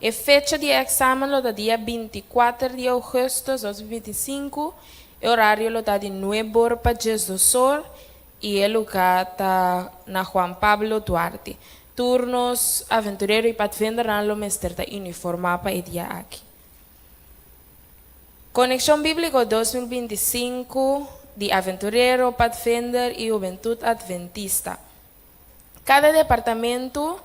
S15: e fecha di e èksamen lo ta dia 24 di ougùstùs 2025, e orario lo ta di nueb'or pa diesdos'or i e lugá ta na Juan Pablo Duarte. Tur nos aventurero i padvindernan lo mester ta uniformá pa e dia aki. Konekshon Bíbliko 2025 di Aventurero, Padvinder i Hubentut Adventista. Kada departamentu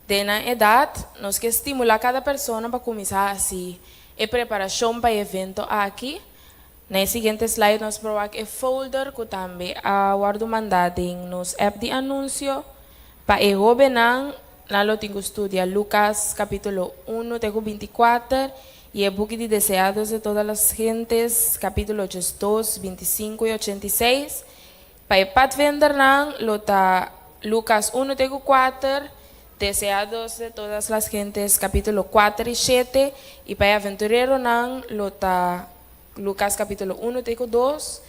S15: den nan edat, nos ke stimulá kada persona pa kuminsá hasi e preparashon pa e evento aki. Na e siguiente slide nos por wak e folder ku tambe a wòrdu mandá den nos app di anunsio. Pa e hóbennan, nan lo tin ku studia Lukas kapítulo unu te ku 24 i e buki di Deseados de Todas las Gentes kapítulo 82, 25 i 86. Pa e patvendernan lo ta Lukas unu te ku kuater, Deseados de Todas las Gentes kapítulo kuater i shete, i pa e aventureronan lo ta Lukas kapítulo unu te ku dos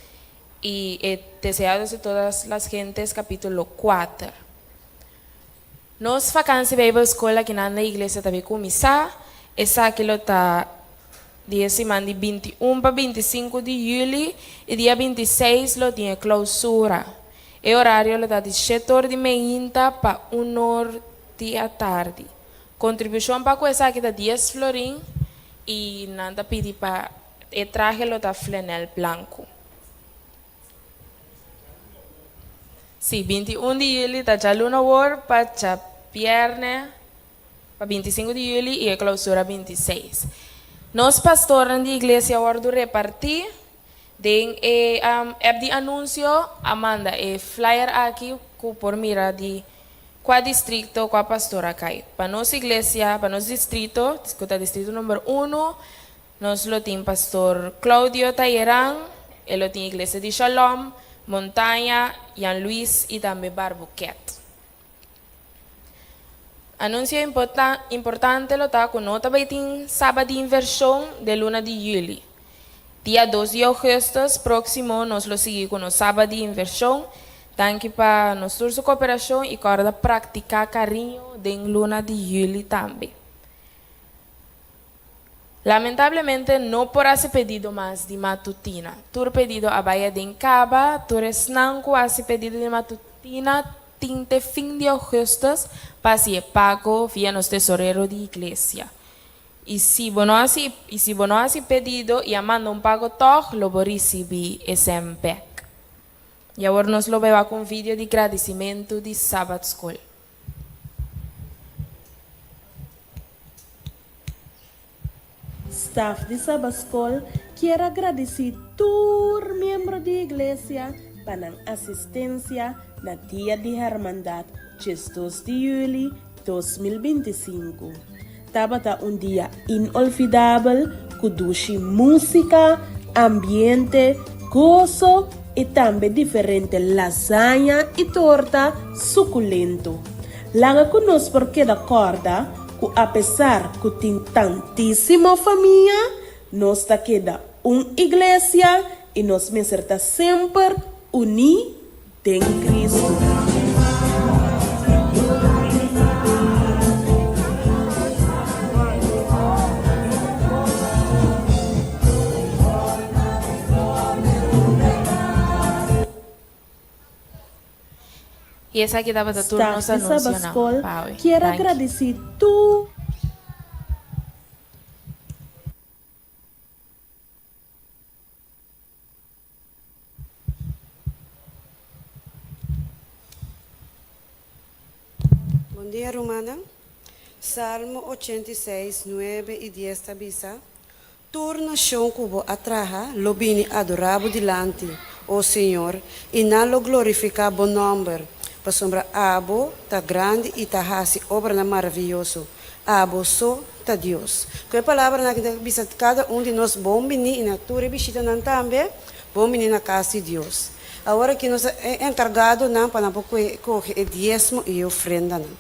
S15: i e Deseados de Todas las Gentes kapítulo kuater. Nos Vakantie Bijbelschool akinan na iglesia ta bin kuminsá. Esaki lo ta di e siman di 21 pa 25 di yüli i dia 26 lo tin e klousura. E orario lo ta di shete or di meinta pa un or di atardi. Kontribushon pa ku esaki ta dies florin i nan ta pidi pa e trahe lo ta flanel blanku. Sí, 21 di yüli ta djaluna awor pa djabièrnè pa 25 di yüli i e klousura 26. Nos pastornan di iglesia wòrdu repartí den e app di anunsio a manda e flyer aki ku por mira di kua distrikto kua pastor a kai. Pa nos iglesia, pa nos distrito, ku ta distrito number unu, Nos lo tin Pastor Claudio Talleran, e lo tin Iglesia di Shalom, Montaña, Jan Luis y tambe Barbuquet. Anuncio importante lo ta cu no ta bay tin Saba di Inversion den luna di juli. Dia dos di augustus proximo nos lo sigui cu nos Saba di Inversion. Danki pa nos tur su cooperacion y corda practica cariño den luna di juli tambe. Lamentablemente no por hasi pedido mas di matutina. Tur pedido a bai aden kaba, tur esnan ku hasi pedido di matutina tin te fin di ougùstùs pa hasi e pago via nos tesorero di iglesia. I si bo no hasi i si bo no hasi pedido i a manda un pago tòg lo bo risibí esèn bèk. I awor nos lo bai wak un video di gradisimentu di Sabat Skol.
S16: Staf di Sabaskol kier a gradisí tur miembro di Iglesia pa nan asistensia na Dia di Hermandat 12 di yüli 2025. Tabata un dia inolvidabel ku dushi músika, ambiente, goso i tambe diferente lasaña i torta sukulento. Laga ku nos por keda kòrda ku apesar ku tin tantísimo famia, nos ta keda un iglesia i nos mester ta semper uní den Kristu.
S15: I esaki tabata tur
S16: Staf
S15: nos
S16: di
S15: anunsionan
S16: Sabaskol
S15: pa awe.
S16: kier a
S15: Danki.
S16: gradisí tur.
S17: Bon dia rumannan. Salmo 86, 9 i 10 ta bisa, Tur nashon ku bo a traha lo bini adorá bo dilanti, o Señor, i nan lo glorifiká bo nòmber, pasobra abo ta grandi i ta hasi obranan maravioso. Abo so ta Dios. Ku e palabranan aki ta bisa kada un di nos bon bini i na tur e bishitanan tambe, bon bini na kas di Dios. Awor aki nos ta e enkargadonan pa nan por kohe e diesmo i e ofrendanan.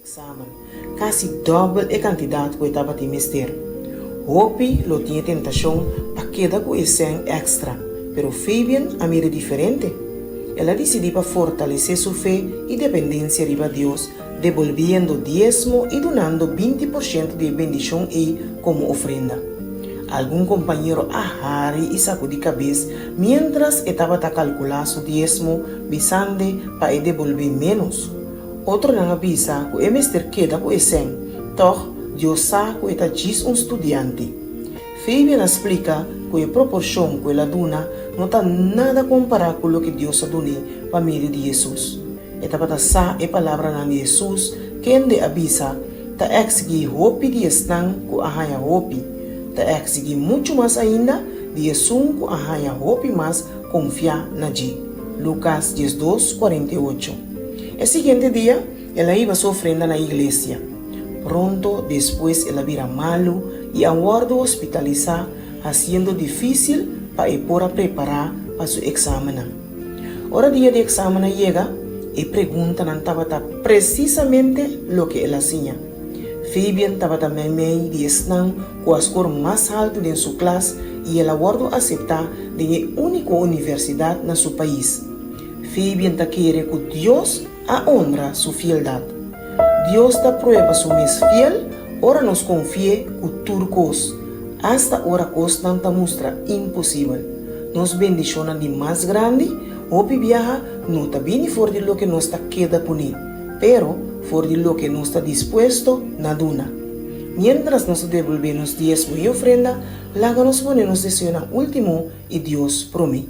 S18: Examen, kasi dòbel e kantidat ku e tabatin mester. Hopi lo tin e tentashon pa keda ku e sèn èkstra, pero Fabian a mira diferente. El a disidí pa fortalesé su fe i dependensia riba Dios debolbiendo diesmo i dunando 20 porshento di e bendishon ei komo ofrenda. Algun kompañero a hari i sakudí kabes miéntras e tabata kalkulá su diesmo bisand'e pa e debolbé ménos. Otronan a bisa ku e mester keda ku e sèn, tòg Dios sa ku e ta djis un studiante. Fabian a splika ku e proporshon ku el a duna no ta nada kompará ku loke Dios a dun'é pa medio di Hesus. E tabata sa e palabranan di Hesus, kende a bisa, Ta eksigí hopi di esnan ku a haña hopi, ta eksigí muchu mas ainda di esun ku a haña hopi mas konfiá na dje. Lukas 12, 48. E siguiente dia, el a hiba su ofrenda na iglesia. Pronto despues el a bira malu i a wòrdu hospitalisá, hasiendo difísil pa e por a prepará pa su eksamennan. Ora dia di eksamen a yega, e preguntanan tabata presisamente loke el a siña. Fabian tabata meimei di esnan ku a skor mas haltu den su klas i el a wòrdu aseptá den e úniko universidat na su pais. Fabian ta kere ku Dios a honra su fieldat. Dios ta prueba su mes fiel ora nos konfi'é ku tur kos, asta ora kosnan ta mustra imposibel. Nos bendishonnan di mas grandi hopi biaha no ta bini for di loke nos ta keda kuné, pero for di loke nos ta dispuesto na duna. Miéntras nos ta debolbé nos diesmo i ofrenda, laga nos pone nos deseonan último i Dios promé.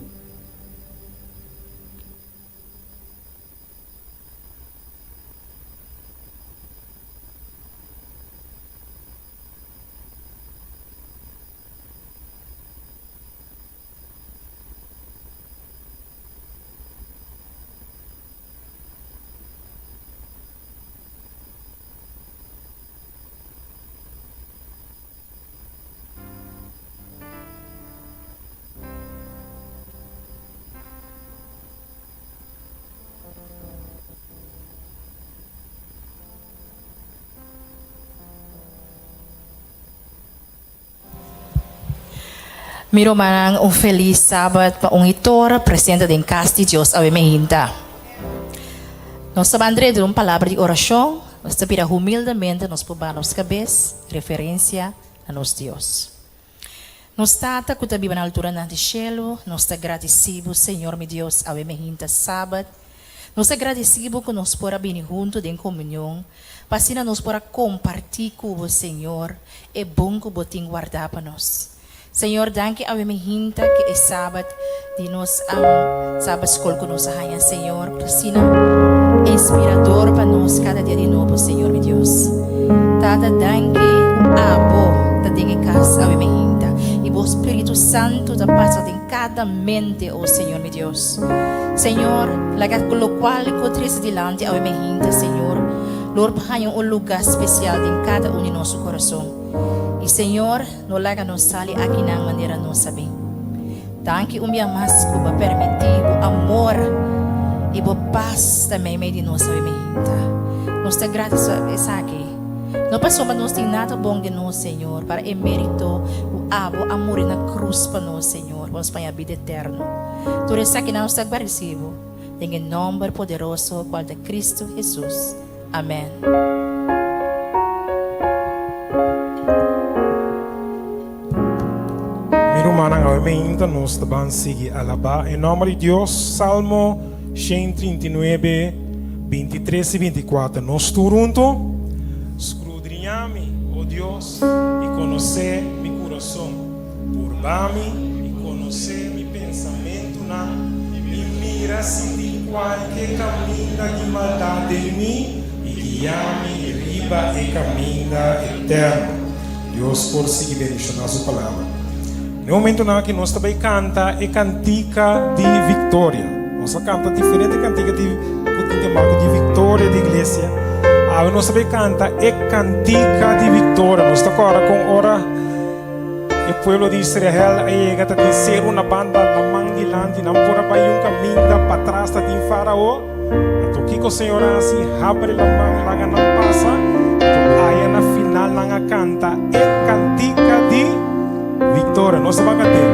S19: Mi rumannan un felis sabat pa un i tora presente den kas di Dios awe mehinta. Nos ta ban drenta un palabra di orashon, nos ta bira humildemente nos por baha nos kabes, referensia na nos Dios. Nos Tata ku ta biba na alturanan di shelu, nos ta gradisí Bo, Señor mi Dios, awe mehinta Sabat. Nos ta gradisí Bo ku nos por a bini huntu den komunion, pa asina nos por a kompartí ku Bo, Señor, e bon ku Bo tin wardá pa nos. Señor, danki awe mehinta ku e Sabat di nos Sabat skol ku nos a haña, Señor, ku ta asina inspirador pa nos kada dia di nobo, Señor mi Dios. Tata, danki ku abo ta den e kas awe mehinta i bo Spiritu Santu ta pasa den kada mente, o Señor mi Dios. Señor, laga lokual ku trese dilanti awe mehinta, Señor, lor pa haña un lugá spesial den kada un di nos su kurason. I Señor, No laga nos sali akinan manera nos a bin. Danki un bia mas ku bo a permití bo amor i bo pas ta meimei di nos awe mainta. Nos ta gratis pa esaki. No pasobra nos tin nada bon den nos, Señor, para e mérito ku abo a muri na krus pa nos, Señor, pa nos paña bida eterno. Tur esakinan nos ta gradisí bo den e nòmber poderoso kual ta Kristu Hesus. Amen.
S2: Mi rumannan, awe meinta nos ta ban sigui alabá e nòmber di Dios. Salmo 139, 23 i 24. Nos tur huntu, Skrudriñá mi, o Dios, i konosé mi kurason. Purba mi i konosé mi pensamentunan, i mira si tin kualke kaminda di maldat den mi, i guia mi riba e kaminda eterno. Dios por sigui bendishoná su Palabra. Na e momentunan aki nos ta bai kanta e kantika di viktoria. Nos a kanta diferente kantika di ku tin te marka di viktoria di iglesia. Awe nos ta bai kanta e kantika di viktoria. Nos ta kòrda kon ora. E pueblo di Israel a yega ta tin seru na banda laman dilanti, nan por a bai un kaminda, patras ta tin Farao. Anto kiko Señor a hasi? Habri laman, laga nan pasa. Anto aya na final nan a kanta e kantika di viktoria. Nos ta ban kant'é.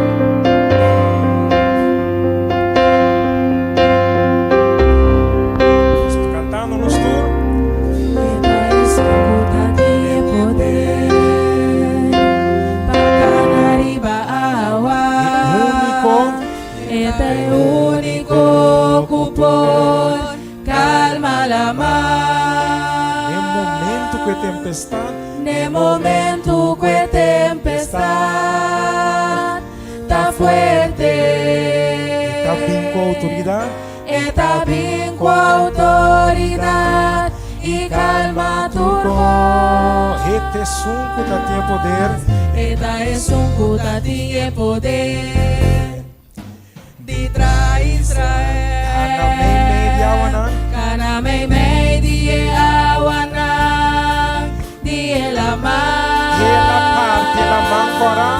S2: Cantando nos tur. Ne momento ku e tempestad.
S15: Ne momento ku e tempestad ta fuerte.
S2: E ta bin ku outoridat.
S15: E ta bin ku outoridat i kalma tur kos.
S2: E ta esun ku ta tin e poder.
S15: E ta esun ku ta tin e poder di traha Israel.
S2: Kana meimei di awanan.
S15: Kana meimei di e awanan di e laman.
S2: El a parti laman kòrá.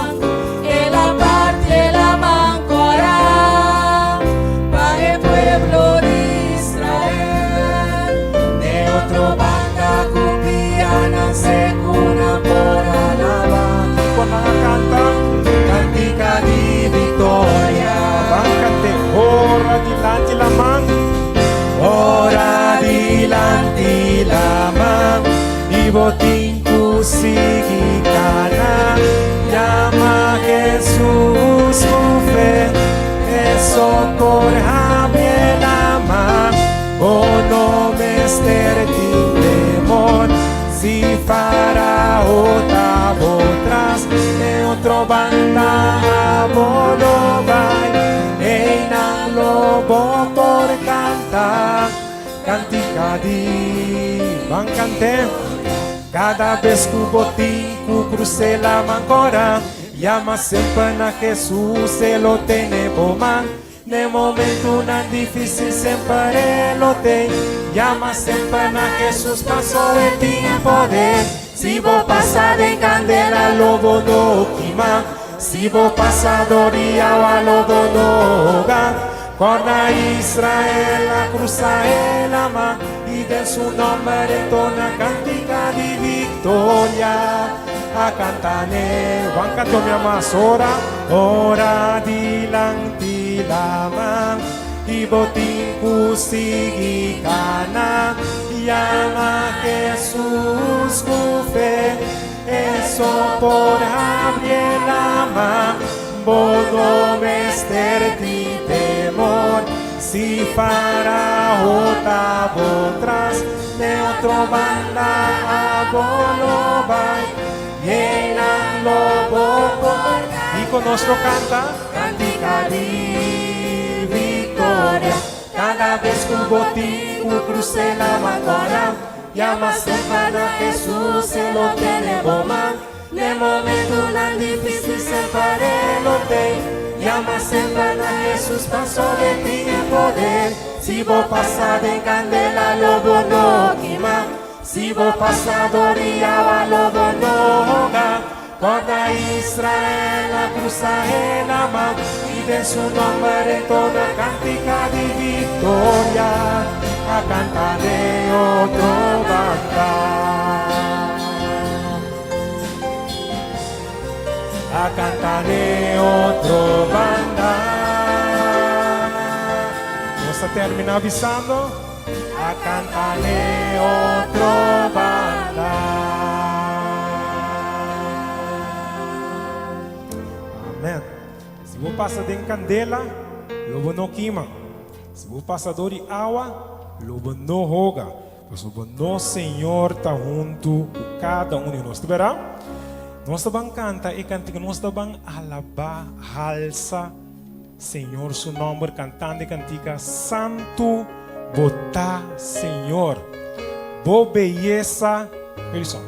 S15: El a parti e laman kòrá pa e pueblo di Israel. Den otro banda ku pianan seku nan por a laba.
S2: Kiko nan a kanta?
S10: Kantika di viktoria.
S2: Ban kant'é ora dilanti laman.
S10: Ora dilanti laman.
S2: I bo tin ku sigui kana. Yama Hesus ku fe, e sokor habri e laman. Bo no mester tin temor, si Farao ta bo tras. Den otro banda abo lo bai, einan lo bo por kanta. Kantika di ban kant'é. Kada bes ku bo tin ku krus'é laman kora, yama semper na Hesus, e lo tene bo man. N'e momentunan difísil semper e lo tei. Yama semper na Hesus paso e tin e poder. Si bo pasa den kandela lo bo no kima, si bo pasa dor di awa lo bo no hoga. Kòrda Israel a krusa e lama i den su nòmber e tona kantika di viktoria. A kanta n'e Juan kantó mi ama ora, ora dilanti lama i bo tin ku sigui kana. Yama Hesus ku fe, e so por habri e lama. Bo no mester tin temor si Farao ta bo tras. Den otro banda abo lo bai, einan lo bo por. Kiko nos lo kanta? Kantika di viktoria. Kada bes ku bo tin ku krus'é laman kòrá, yama semper na Hesus, e lo tene bo man. Den momentunan difísil semper e lo tei. Yama semper na Hesus pasobra e tin e poder. Si bo pasa den kandela lo bo no kima. Si bo pasa dor di awa lo bo no hoga. Kòrda Israel a krusa e laman i den su nòmber e tona kantika di viktoria a kanta den otro banda. A kanta den otro banda. Nos ta terminá bisando. A kanta den otro banda. Amen. Si bo pasa den kandela, lo bo no kima. Si bo pasa dor di awa, lo bo no hoga. Pasobra nos Señor ta huntu ku kada un di nos. Ta bèrda? Nos ta ban kanta e kantika, nos ta ban alabá, halsa Señor su nòmber kantando e kantika, Santu bo ta, Señor. Bo beyesa. Elison,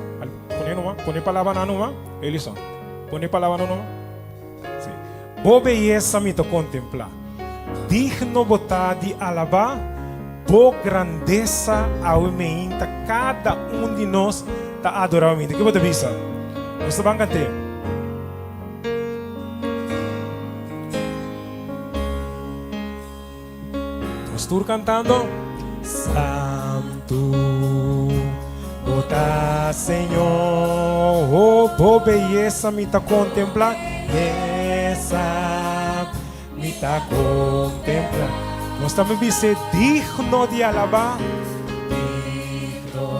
S2: pone numa, pone palabra nan numa. Elison, pone palabra nan numa. Sí. Bo beyesa mi ta kontemplá. Digno bo ta di alabá, bo grandesa awe meinta kada un di nos ta adorá bo meinta. Ke bo ta bisa? Nos ta ban kant'é. Nos tur kantando. Santu bo ta Señor, oh bo beyesa mi ta kontemplá, beyesa mi ta kontemplá. Nos tambe bis'é digno di alabá, digno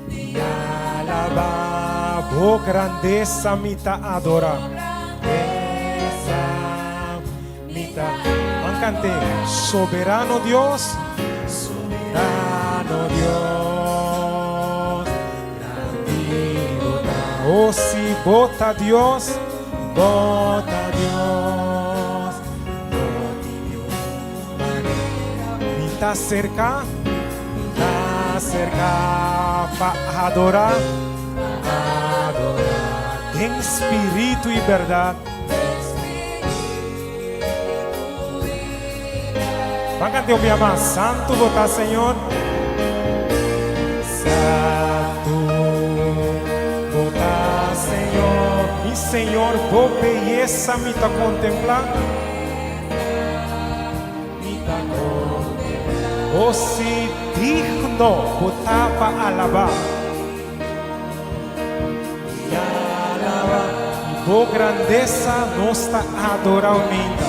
S2: di alabá, bo grandesa mi ta adorá, grandesa. Mi ta ban cant'é. Soberano Dios, soberano Dios, grandi bo ta. Oh, si bo ta Dios, bo ta Dios, no tin niun manera. Mi ta cerca, mi ta cerca pa adora, pa adora den spiritu y berdad. Ban canta un bia mas. Santu bo ta, Señor. Santu bo ta, Señor. Mi Señor, bo beyesa mi ta contempla. Mi ta contempla. Oh, si digno bo ta pa alaba. I alaba Bo grandesa nos ta adora ominda.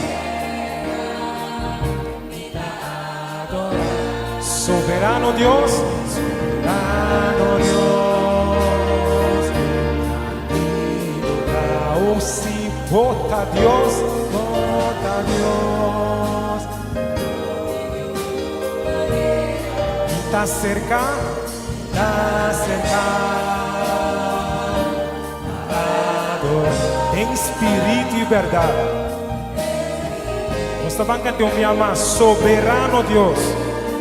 S2: Soberano Dios, soberano Dios, grandi bo ta, oh si bo ta Dios, bo ta Dios. Mi ta serka. Ta serka ador den spiritu i bèrdat. Nos ta ban kant'é un bia mas, Soberano Dios.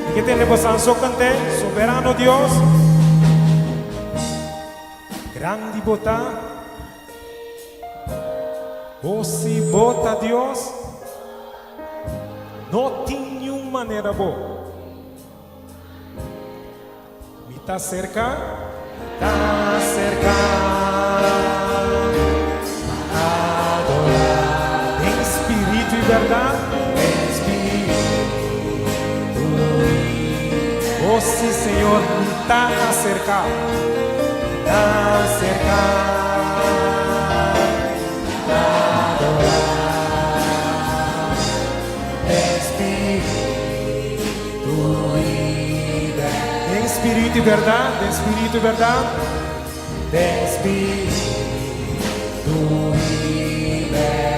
S2: Mi ke tende bosan so kant'é, Soberano Dios. Grandi bo ta. O si bo ta Dios, no tin niun manera bo. Mi ta serka, mi ta serka pa adorá den spiritu i bèrdat, den spiritu i Oh si Señor, mi ta aserká, mi ta aserká pa adorá den spiritu. Den spiritu i bèrdat, den spiritu i bèrdat, den spiritu i bèrdat.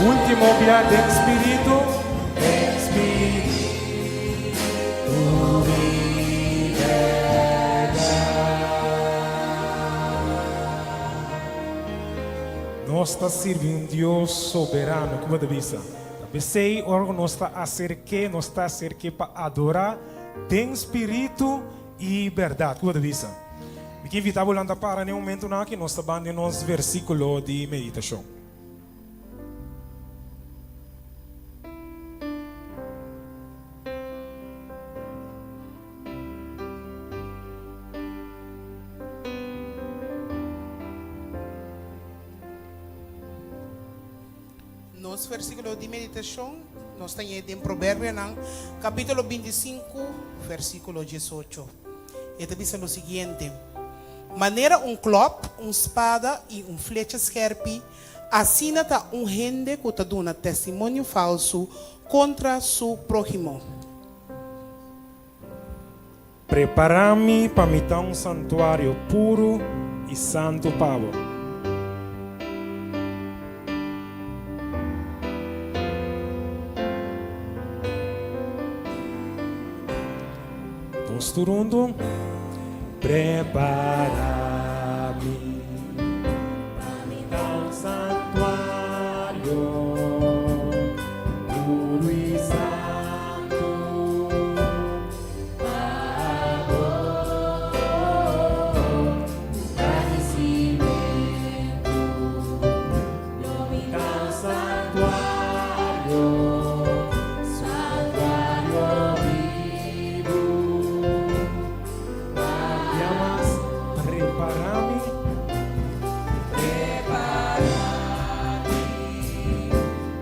S2: Último bia den spiritu. Den spiritu i bèrdat. Nos ta sirbi un Dios soberano. Ku bo ta bisa? Ta p'esei ora ku nos ta aserk'é, nos ta aserk'é pa adorá den spiritu i bèrdat. Ku bo ta bisa? Mi ke invitá bo lanta para na e momentunan aki, nos ta ban den nos versíkulo di meditashon.
S11: Nos versíkulo di meditashon nos ta hañ'é den Proverbionan kapítulo 25 versíkulo 18. E ta bisa lo siguiente, Manera un klòp, un spada i un flecha skèrpi, asina ta un hende ku ta duna testimonio falsu kontra su próhimo.
S2: Prepará mi pa mi ta un santuario puru i santu pa bo. Nos tur huntu, Prepará mi pa mi ta un santuario puru i santu pa bo. Agradecimentu lo mi ta un santuario, santuario bibu pa Diamas prepara mi. Prepara mi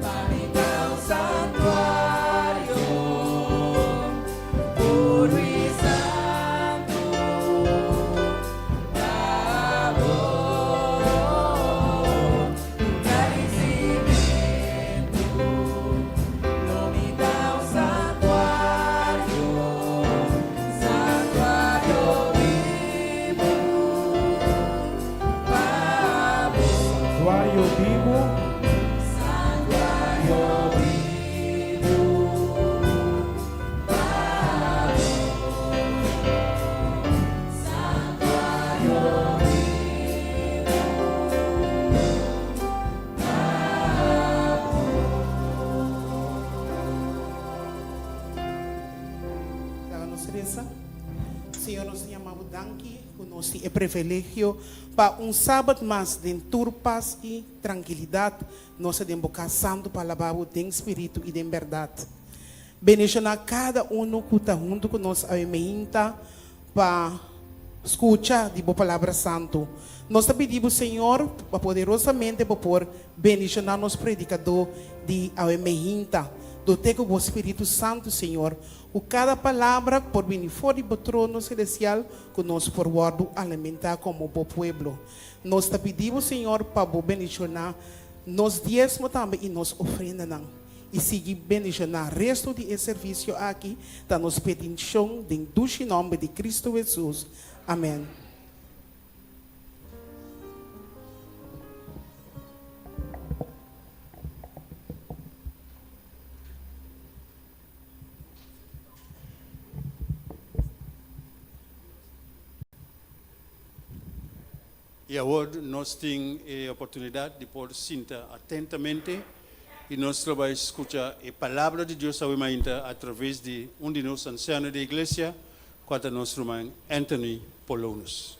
S2: pa mi ta un santuario puru i santu pa bo. Agradecimentu lo mi ta un santuario, santuario bibu pa bo. Santuario bibu.
S11: Santuario bibu pa bo. Santuario bibu pa bo. Laga nos resa. Señor, nos ta yama Bo danki ku nos tin e privilegio pa un sabat mas den tur pas i trankilidat nos ta den Bo kas santu pa alabá Bo den spiritu i den bèrdat. Bendishoná kada unu ku ta huntu ku nos awe meinta pa skucha di Bo Palabra Santu. Nos ta pidi Bo, Señor, pa poderosamente Bo por bendishoná nos predikadó di awe meinta. Dot'é ku Bo Spiritu Santu, Señor, ku kada palabra por bini for di Bo trono selestial ku nos por wòrdu alimentá komo Bo pueblo. Nos ta pidi Bo, Señor, pa Bo bendishoná nos diesmo tambe i nos ofrendanan, i sigui bendishoná resto di e servisio aki, ta nos petishon den dushi nòmber di Kristu Hesus. Amèn.
S20: I awor nos tin e oportunidat di por sinta atentamente i nos lo bai skucha e Palabra di Dios awe mainta atraves di un di nos ansiano di iglesia, kua ta nos ruman Anthony Polonus.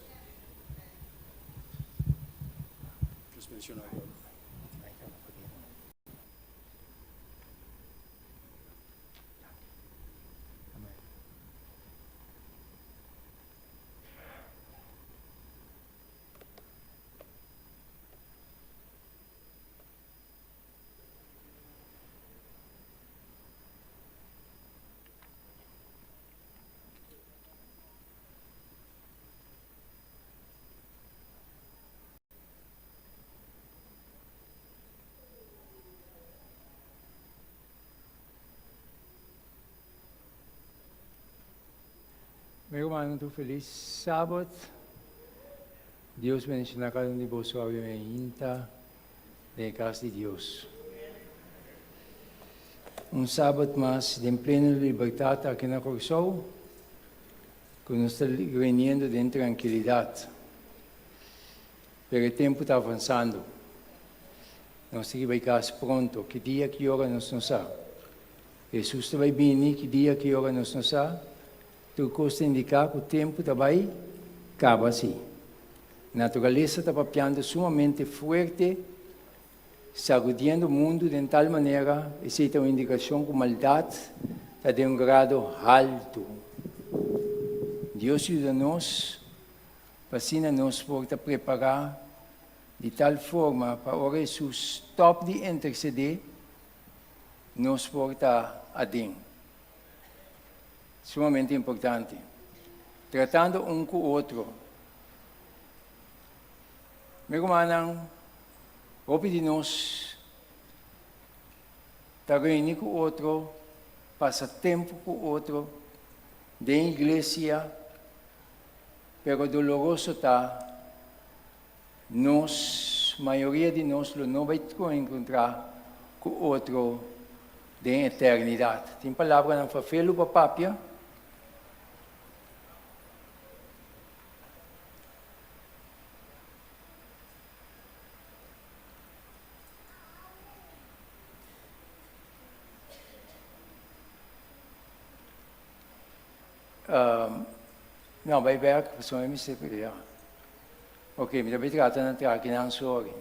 S7: Mi rumannan tur felis Sabat. Dios bendiciona cada un di boso awe mainta den e cas di Dios. Un sabat mas den pleno libertat aki na Kòrsou, ku nos ta reuniendo den trankilidat. Pero e tempu ta avansando. Nos tin ki bai kas pronto. Ki dia, ki ora nos no sa. Hesus ta bai bini, ki dia, ki ora nos no sa. Tur kos ta indiká ku tempu ta bai kaba si. Naturalesa ta papiando sumamente fuerte, sagudiendo mundu den tal manera, esei ta un indikashon ku maldat ta den un grado haltu. Dios yuda nos pa asina nos por ta prepará di tal forma pa ora Hesus stòp di intersedé, nos por ta aden. Sumamente importante. Tratando un ku otro. Mi rumannan, hopi di nos ta reuni ku otro, pasa tempu ku otro den iglesia, pero doloroso ta nos, mayoria di nos lo no bai enkontrá ku otro den eternidat. Tin palabranan fafelu pa papia. No, bai bek, pasobra mi mester peleá. Ok, mi ta bai trata na traha kinan sorry.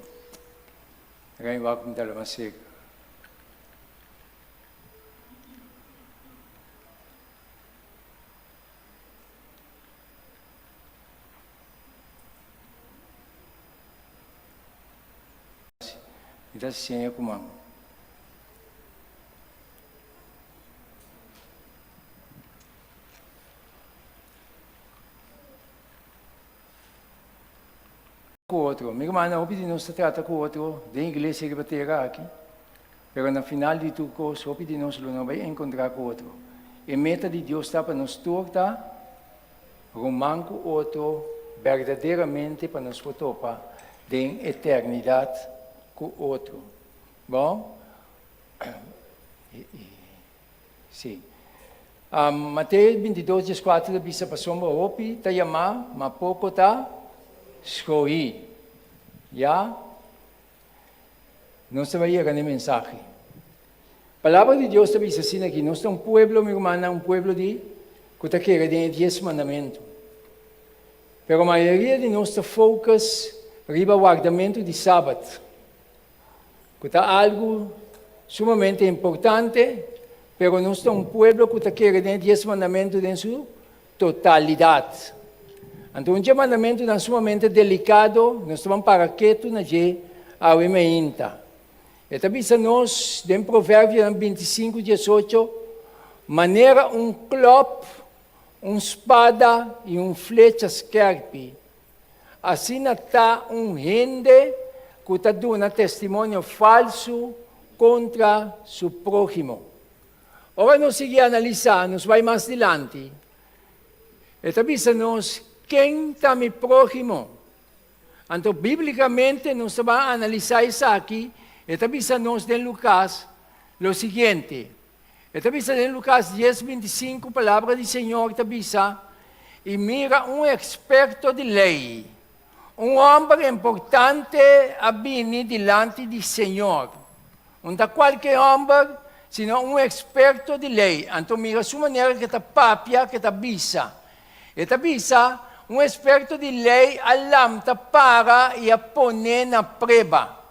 S7: Rei wak mi ta lo mas seka. Mi ta siña ku man. Ku otro. Mi rumannan, hopi di nos ta trata ku otro den iglesia riba tera aki, pero na final di tur kos hopi di nos lo no bai enkontrá ku otro. E meta di Dios ta pa nos tur ta ruman ku otro berdaderamente pa nos por topa den eternidat ku otro. Bon? Sí. Mateo 22, 14 ta bisa, Pasobra hopi ta yamá, ma poko ta skohí. Ya? Nos ta bai yega na e mensahe. Palabra di Dios ta bisa asina aki, nos ta un pueblo, mi rumannan, un pueblo di ku ta kere den e dies mandamentu. Pero mayoria di nos ta focus riba wardamentu di Sabat. Ku ta algu sumamente importante, pero nos ta un pueblo ku ta kere den e Dies Mandamentu den su totalidat. Anto un dje mandamentunan sumamente delikado, nos ta ban para ketu na dje awe meinta. E ta bisa nos den Proverbionan 25, 18, Manera un klòp, un spada i un flecha skèrpi, Asina ta un hende ku ta duna testimonio falsu kontra su próhimo. Ora nos sigui analisá, nos bai mas dilanti, e ta bisa nos, Ken ta mi próhimo? Anto bíblikamente nos ta bai analisá esaki, e ta bisa nos den Lukas lo siguiente, E ta bisa den Lukas dies 25, palabra di Señor ta bisa, I mira un eksperto di lei, un hòmber importante a bini dilanti di Señor. Un ta kualke hòmber, sino un eksperto di lei. Anto mira su manera ku e ta papia, ku e ta bisa. E ta bisa, Un eksperto di lei a lamta para i a pon'é na preba.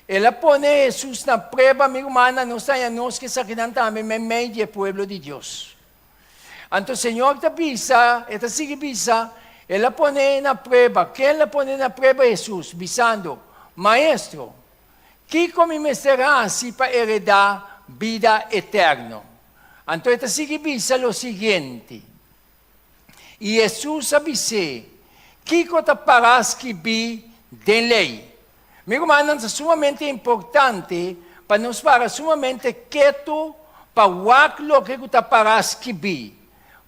S7: El a pone Hesus na prueba, mi rumannan, nos ta haña nos ku esakinan tambe meimei di e pueblo di Dios. Anto Señor ta bisa, e ta sigui bisa, El a pone na prueba. Ken el a pone na prueba? Hesus, bisando, Maestro, kiko mi mester hasi pa heredá bida eterno? Anto e ta sigui bisa lo siguiente, I Hesus a bis'é, Kiko ta pará skibí den Lei? Mi rumannan, ta sumamente importante pa nos para sumamente ketu pa wak loke ku ta pará skibí.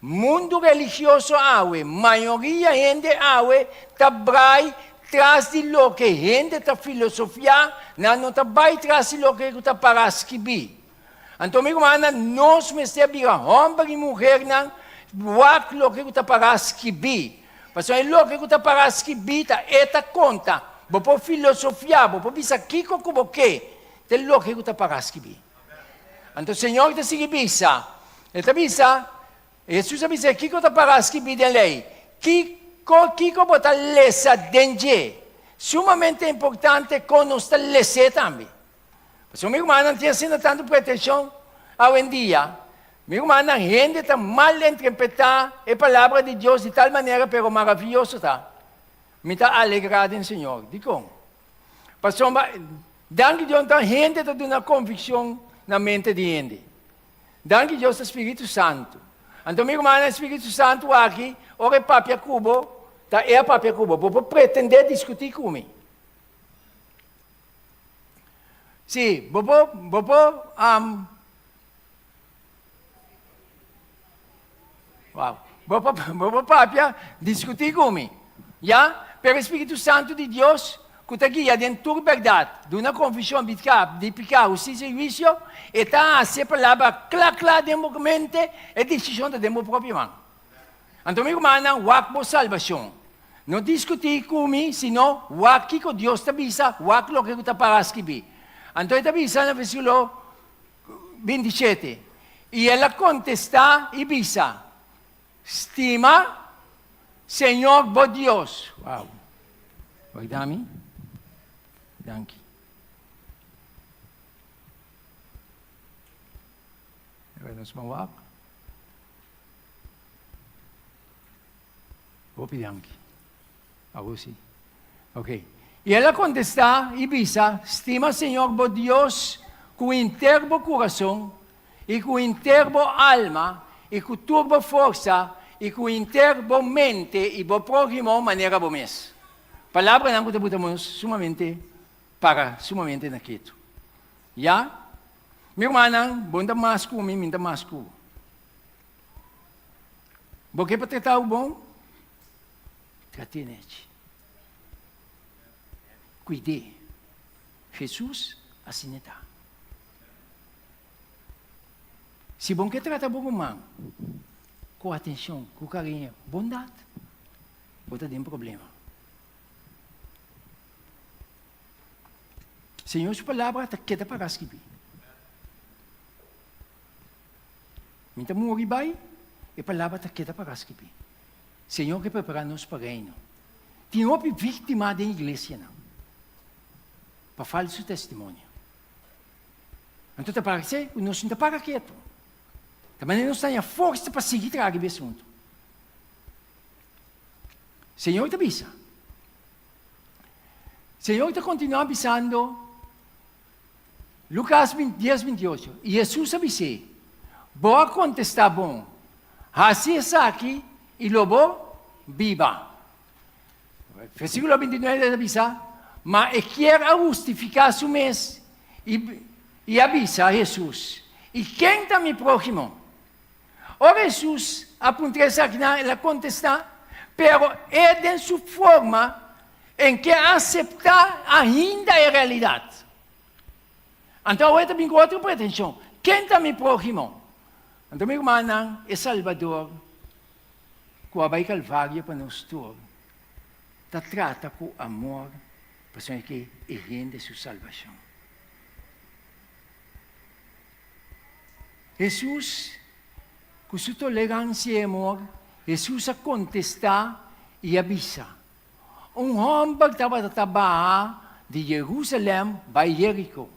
S7: Mundu religioso awe, mayoria hende awe ta brai tras di loke hende ta filosofiá, nan no ta bai tras di loke ku ta pará skibí. Anto mi rumannan, nos mester bira hòmber i muhernan wak loke ku ta pará skibí. Pasobra e loke ku ta pará skibí ta e ta konta. Bo por filosofiá, bo por bisa kiko ku bo ke, ta e loke ku ta pará skibí. Anto Señor ta sigui bisa, E ta bisa, Hesus a bisa, Kiko ta pará skibí den lei? Kiko, kiko bo ta lesa den dje? Sumamente importante kon nos ta les'é tambe. Pasobra mi rumannan tin asina tantu pretenshon awendia. Mi rumannan, hende ta mal interpretá e Palabra di Dios di tal manera, pero maravioso ta. Mi ta alegrá den Señor. Dikon? Pasobra, danki Dios, ta hende ta duna konvikshon na mente di hende. Danki Dios ta Spiritu Santu. Anto mi rumannan, Spiritu Santu aki, ora e papia ku bo, ta e a papia ku bo. Bo por pretendé diskutí ku mi. Sí, bo por, bo por, um, wow, bo por, bo por papia, diskutí ku mi, ya? Pero e Spiritu Santu di Dios, ku ta guia den tur bèrdat, duna konfushon di piká, di piká, hustisia i huisio, e ta hasi e palabra kla kla den bo mente, e desishon ta den bo propio man. Anto mi rumannan, wak bo salbashon. No diskutí ku mi, sino wak kiko Dios ta bisa, wak loke ku ta pará skibí. Anto e ta bisa na versíkulo 27, I el a kontestá i bisa, Stima Señor bo Dios. Wow. Wak mi? Danki. Nos ban wak. Hopi danki. Awor si. Ok. I el a kontestá i bisa, Stima Señor bo Dios ku henter bo kurason, i ku henter bo alma, i ku tur bo forsa, i ku henter bo mente, i bo próhimo manera bo mes. Palabranan ku ta buta nos sumamente para sumamente na ketu. Ya? Mi rumannan, bo no ta mas ku mi, mi no ta mas ku bo. Bo ke pa trata bo bon? Trat'é nechi. Kuid'é. Hesus asina ta. Si bo ke trata bo ruman ku atenshon, ku kariño, bondat, bo ta den problema. Señor su palabra ta keda para skibí. Mi ta muri bai, e palabra ta keda para skibí. Señor ke prepará nos pa Reino. Tin hopi víktima den iglesianan pa falsu testimonio. Anto ta parse ku nos no ta para ketu. Ta manera nos ta haña forsa pa sigui traha riba e asuntu. Señor ta bisa. Señor ta kontinuá bisando. Lukas dies 28, I Hesus a bis'é, Bo a kontestá bon, hasi esaki i lo bo biba. Versíkulo 29 ta bisa, Ma e kier a hustifiká su mes i a bisa Hesus, I ken ta mi próhimo? Ora Hesus a puntra esakinan, el a kontestá, Pero e den su forma en ke aseptá ainda e realidat. Anto awe ta bin ku otro pretenshon, Ken ta mi próhimo? Anto mi rumannan, e Salbador ku a bai Kalvario pa nos tur, ta trata ku amor pasobra e ke e hende su salbashon. Hesus, ku su toleransia i amor, Hesus a kontestá i a bisa, Un hòmber tabata ta baha di Jerusalèm bai Jeriko,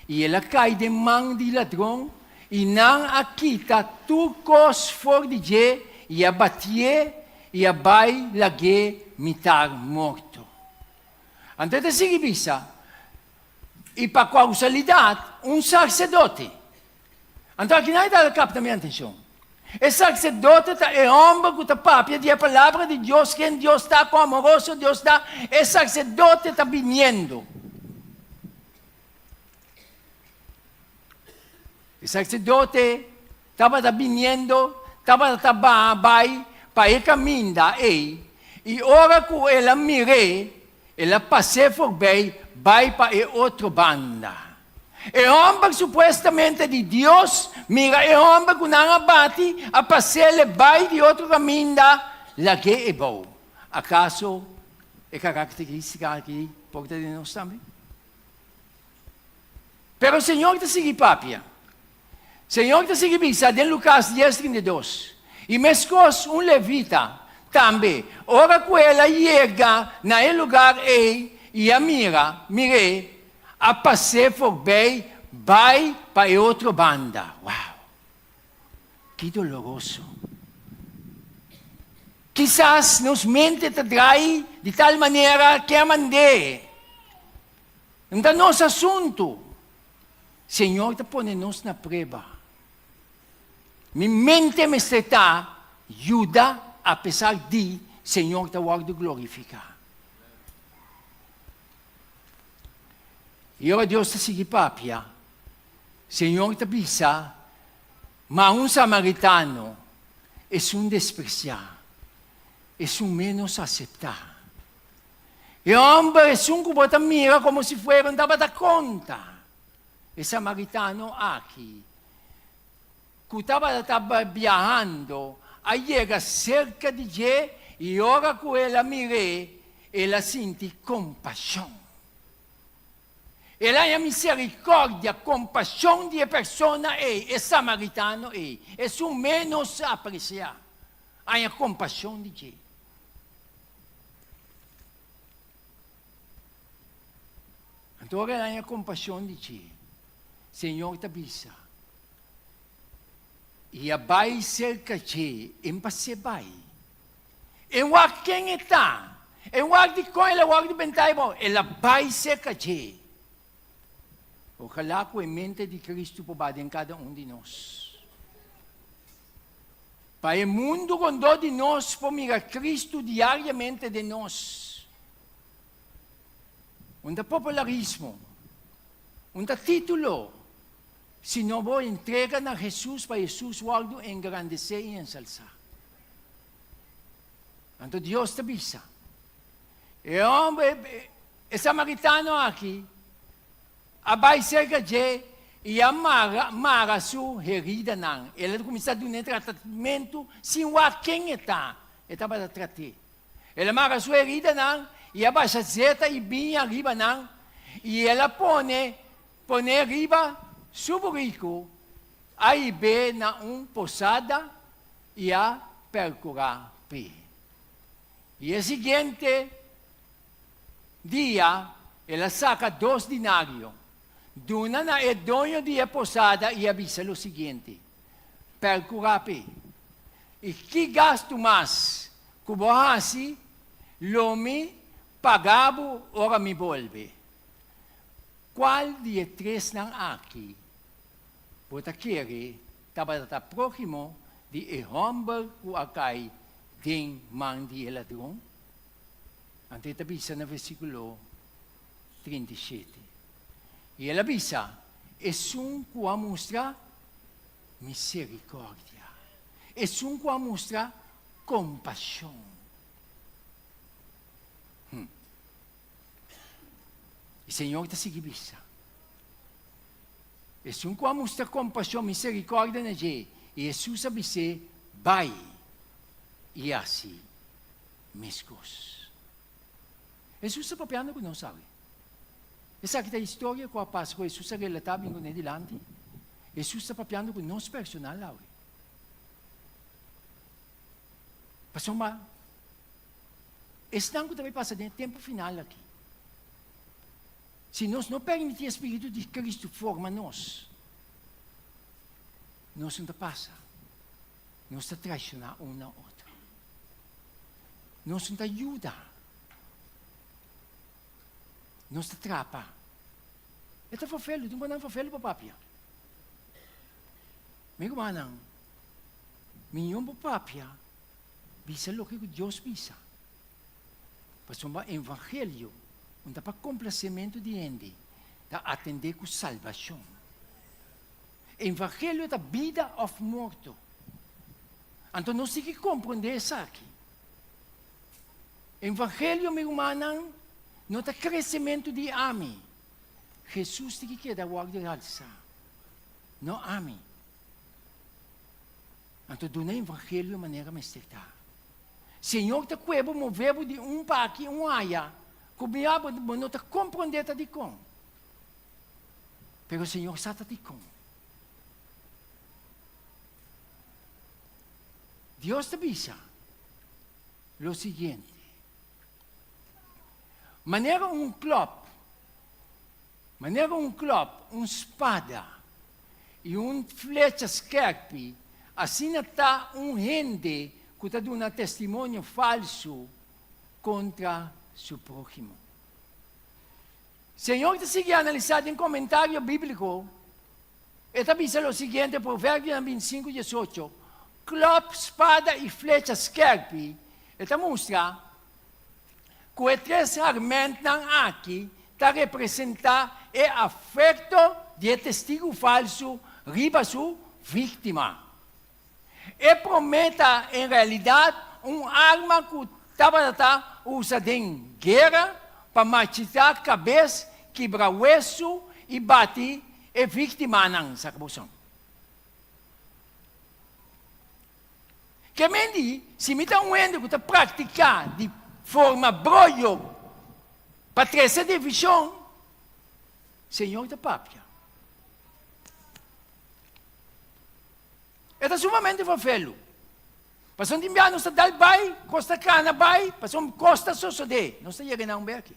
S7: i el a kai den man di ladron, i nan a kita tur kos for di dje i a batié i a bai lag'é mitar morto. Anto e ta sigui bisa, I pa kausalidat, un sarsedote. Anto akinan e ta kapta mi atenshon. E sarsedote ta e hòmber ku ta papia di e palabra di Dios, ken Dios ta, kon amoroso Dios ta. E sarsedote ta biniendo. E sarsedote tabata biniendo, tabata ta baha bai pa e kaminda ei, i ora ku el a mir'é, El a pas'é forbei bai pa e otro banda. E hòmber supuestamente di Dios mira e hòmber ku nan a bati, a pas'é bai di otro kaminda, lag'é ebou. Akaso e karakterístika aki por ta den nos tambe? Pero Señor ta sigui papia. Señor ta sigui bisa den Lukas dies 32, I meskos un levita tambe, ora ku el a yega na e lugar ei i a mira, mir'é, a pas'é forbei bai pa e otro banda. Wow! Ki doloroso! Kisas nos mente ta drai di tal manera ke a mand'é. No ta nos asuntu. Señor ta pone nos na prueba. Mi mente mester ta yuda apesar di Señor ta wòrdu glorifiká. I ora Dios ta sigui papia, Señor ta bisa, Ma un samaritano, esun despresiá, esun ménos aseptá. E hòmber esun ku bo ta mira komo si fuera un tabata konta, e samaritano aki, ku tabata ta biahando, a yega serka di dje i ora ku el a mir'é, el a sinti kompashon. El a haña miserikòrdia, kompashon di e persona ei, e samaritano ei, esun ménos apresiá, a haña kompashon di dje. Anto ora el haña kompashon di dje, Señor ta bisa, I a bai serka dje, en pas'é bai. En wak ken e ta, en wak dikon el a wòrdu bentá abou, el a bai serka dje. Ojalá ku e mente di Kristu por bai den kada un di nos. Pa e mundu rondó di nos por mira Kristu diariamente den nos. Un ta popularismo, un ta título, sino bo entrega na Hesus pa Hesus wòrdu engrandesé i ensalsá. Anto Dios ta bisa, E hòmber, e samaritano aki, A bai serka dje i a mara mara su heridanan. El a kuminsá dun'é tratamentu sin wak ken e ta. E tabata trat'é. El a mara su heridanan i a basha zeta i biña riba nan, i el a pone pon'é riba su buriku, a hib'é na un posada i a perkurá p'e. I e siguiente Dia, el a saka dos dinario, duna na e doño di e posada i a bisa lo siguiente, Perkurá p'e, i ki gastu mas ku bo hasi, lo mi paga bo ora mi bolbe. Kual di e tresnan aki bo ta kere tabata ta próhimo di e hòmber ku a kai den man di e ladron? Anto e ta bisa na versíkulo 37, I el a bisa, Esun ku a mustra miserikòrdia, esun ku a mustra kompashon. Hm. I Señor ta sigui bisa, Esun ku a mustra kompashon, miserikòrdia na dje, i Hesus a bis'é, Bai i hasi Meskos. Hesus ta papiando ku nos awe. Esaki ta historia ku a pasa ku Hesus a relatá bin kuné dilanti. Hesus ta papiando ku nos personal awe. Pasobra esnan ku ta bai pasa den e tempu final aki, si nos no permití e spiritu di Kristu forma nos, nos no ta pasa. Nos ta traishoná un na otro. Nos no ta yuda. Nos ta trapa. E ta fofelu, tin ku nan fofelu pa papia. Mi rumannan, miñon bo papia bisa loke ku Dios bisa. Pasobra evangelio no ta pa komplasementu di hende, ta atendé ku salbashon. Evangelio ta bida of morto. Anto nos tin ki komprondé esaki. Evangelio, mi rumannan, no ta kresementu di ami. Hesus tin ki keda wòrdu realsá, no ami. Anto duna evangelio manera mester ta. Señor ta kue bo move bo di un pa aki un aya ku mira bo bo no ta komprondé ta dikon. Pero Señor sa ta dikon. Dios ta bisa lo siguiente, Manera un klòp, manera un klòp, un spada i un flecha skèrpi, asina ta un hende ku ta duna testimonio falsu kontra su próhimo. Señor ta sigui analisá den komentario bíbliko, e ta bisa lo siguiente, Proverbionan 25, 18, Klòp, spada i flecha skèrpi, e ta mustra ku e tres hèrmèntnan aki ta representá e afekto di e testigu falsu riba su víktima. E promé ta en realidat un arma ku tabata ta usa den guera pa machitá kabes, kibra wesu i bati e víktimanan. Saka bo son. Ke men di, si mi ta un hende ku ta praktiká di forma broyo pa trese divishon, Señor ta papia. E ta sumamente fafelu. Pasobra tin bia nos ta dal bai, kos ta kana bai, pasobra kos ta sosodé. Nos ta yega na un beki.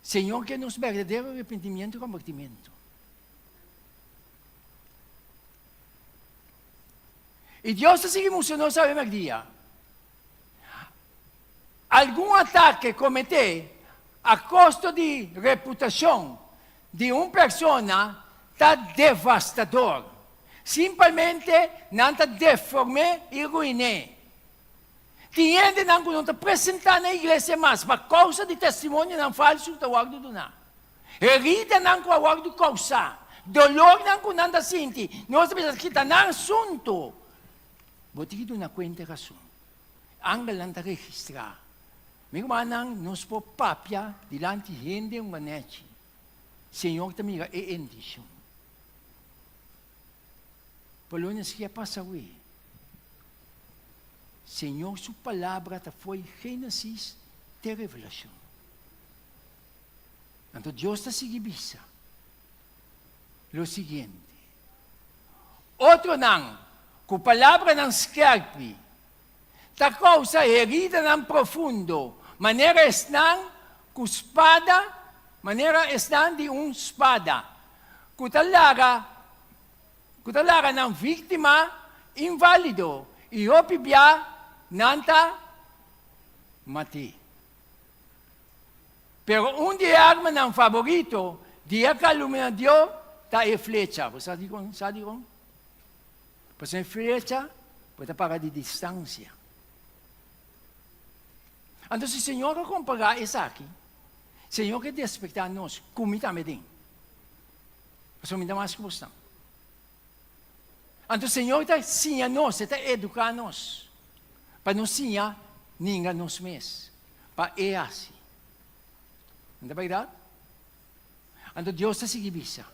S7: Señor ke nos berdadero arrepentimiento i kombertimiento. I Dios ta sigui mustra nos awe merdia. Algun atake kometé a kosto di reputashon di un persona ta devastador. Simpelmente nan ta deform'é i ruin'é. Tin hendenan ku no ta presentá na iglesia mas pa kousa di testimonionan falsu ku ta wòrdu duná. Heridanan ku a wòrdu kousá, dolornan ku nan ta sinti, nos ta bisa kita nan asuntu. Bo tin ki duna kuenta e rason. Angelnan ta registrá. Mi rumannan, nos por papia dilanti hende un ganechi. Señor ta mira e intishon. Polonia sikia pasa awe. Señor su palabra ta fo'i Génesis te Revelacion. Anto Dios ta sigui bisa lo siguiente, Otronan ku palabranan skèrpi ta kousa heridanan profundo manera esnan ku spada, manera esnan di un spada ku ta laga ku ta laga nan víktima inválido i hopi bia nan ta mat'é. Pero un di e armanan faborito di e kalumniadó ta e flecha. Bo sa dikon? Sa dikon? Pasobra e flecha bo ta para di distansia. Anto si Señor a kompará esaki, Señor ke despektá nos, ku mi tambe den. Pasobra mi ta mas ku bosnan. Anto Señor ta siña nos, E ta eduká nos, pa nos siña ninga nos mes, pa E hasi. No ta bèrdat? Anto Dios ta sigui bisa,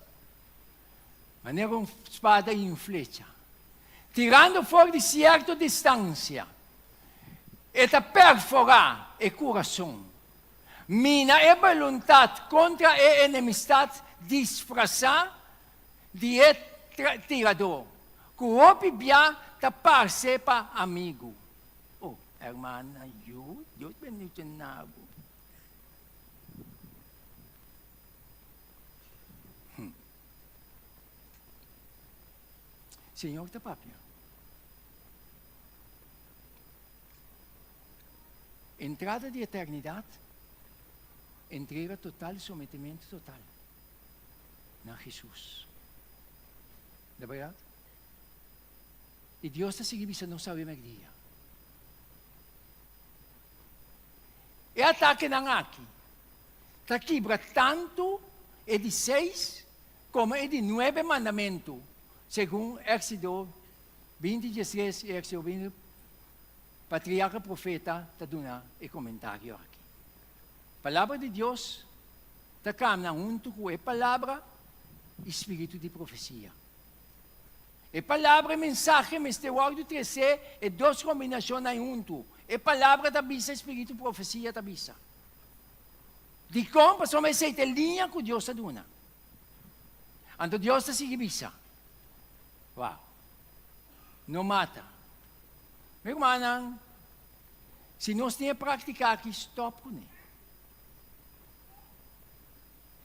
S7: manera un spada i un flecha, tirando for di sierto distansia, e ta perforá e kurason, mina e boluntat kontra e enemistat disfrasá di e tiradó, ku hopi bia ta parse pa amigu. Oh, hermana, yu, Dios bendiciona bo. Hm. Señor ta papia. Entrada di eternidad, entrega total, sometimiento total. na Hesus. Ta bèrdat? I Dios ta sigui bisa nos awe mèrdia. E atakenan aki ta kibra tantu e di seis komo e di nuebe mandamentu, segun Éksido 20, 13 i Éksido 20, patriarka profeta ta duna e komentario aki. Palabra di Dios ta kamna huntu ku e Palabra i spiritu di profesia. E Palabra i mensahe mester wòrdu tresé e dos kombinashonnan huntu. E Palabra ta bisa i spiritu profesia ta bisa. Dikon? Pasobra esei ta e liña ku Dios a duna. Anto Dios ta sigui bisa, Wou, no mata. Mi rumannan, si nos tin e práktika aki, stòp kuné.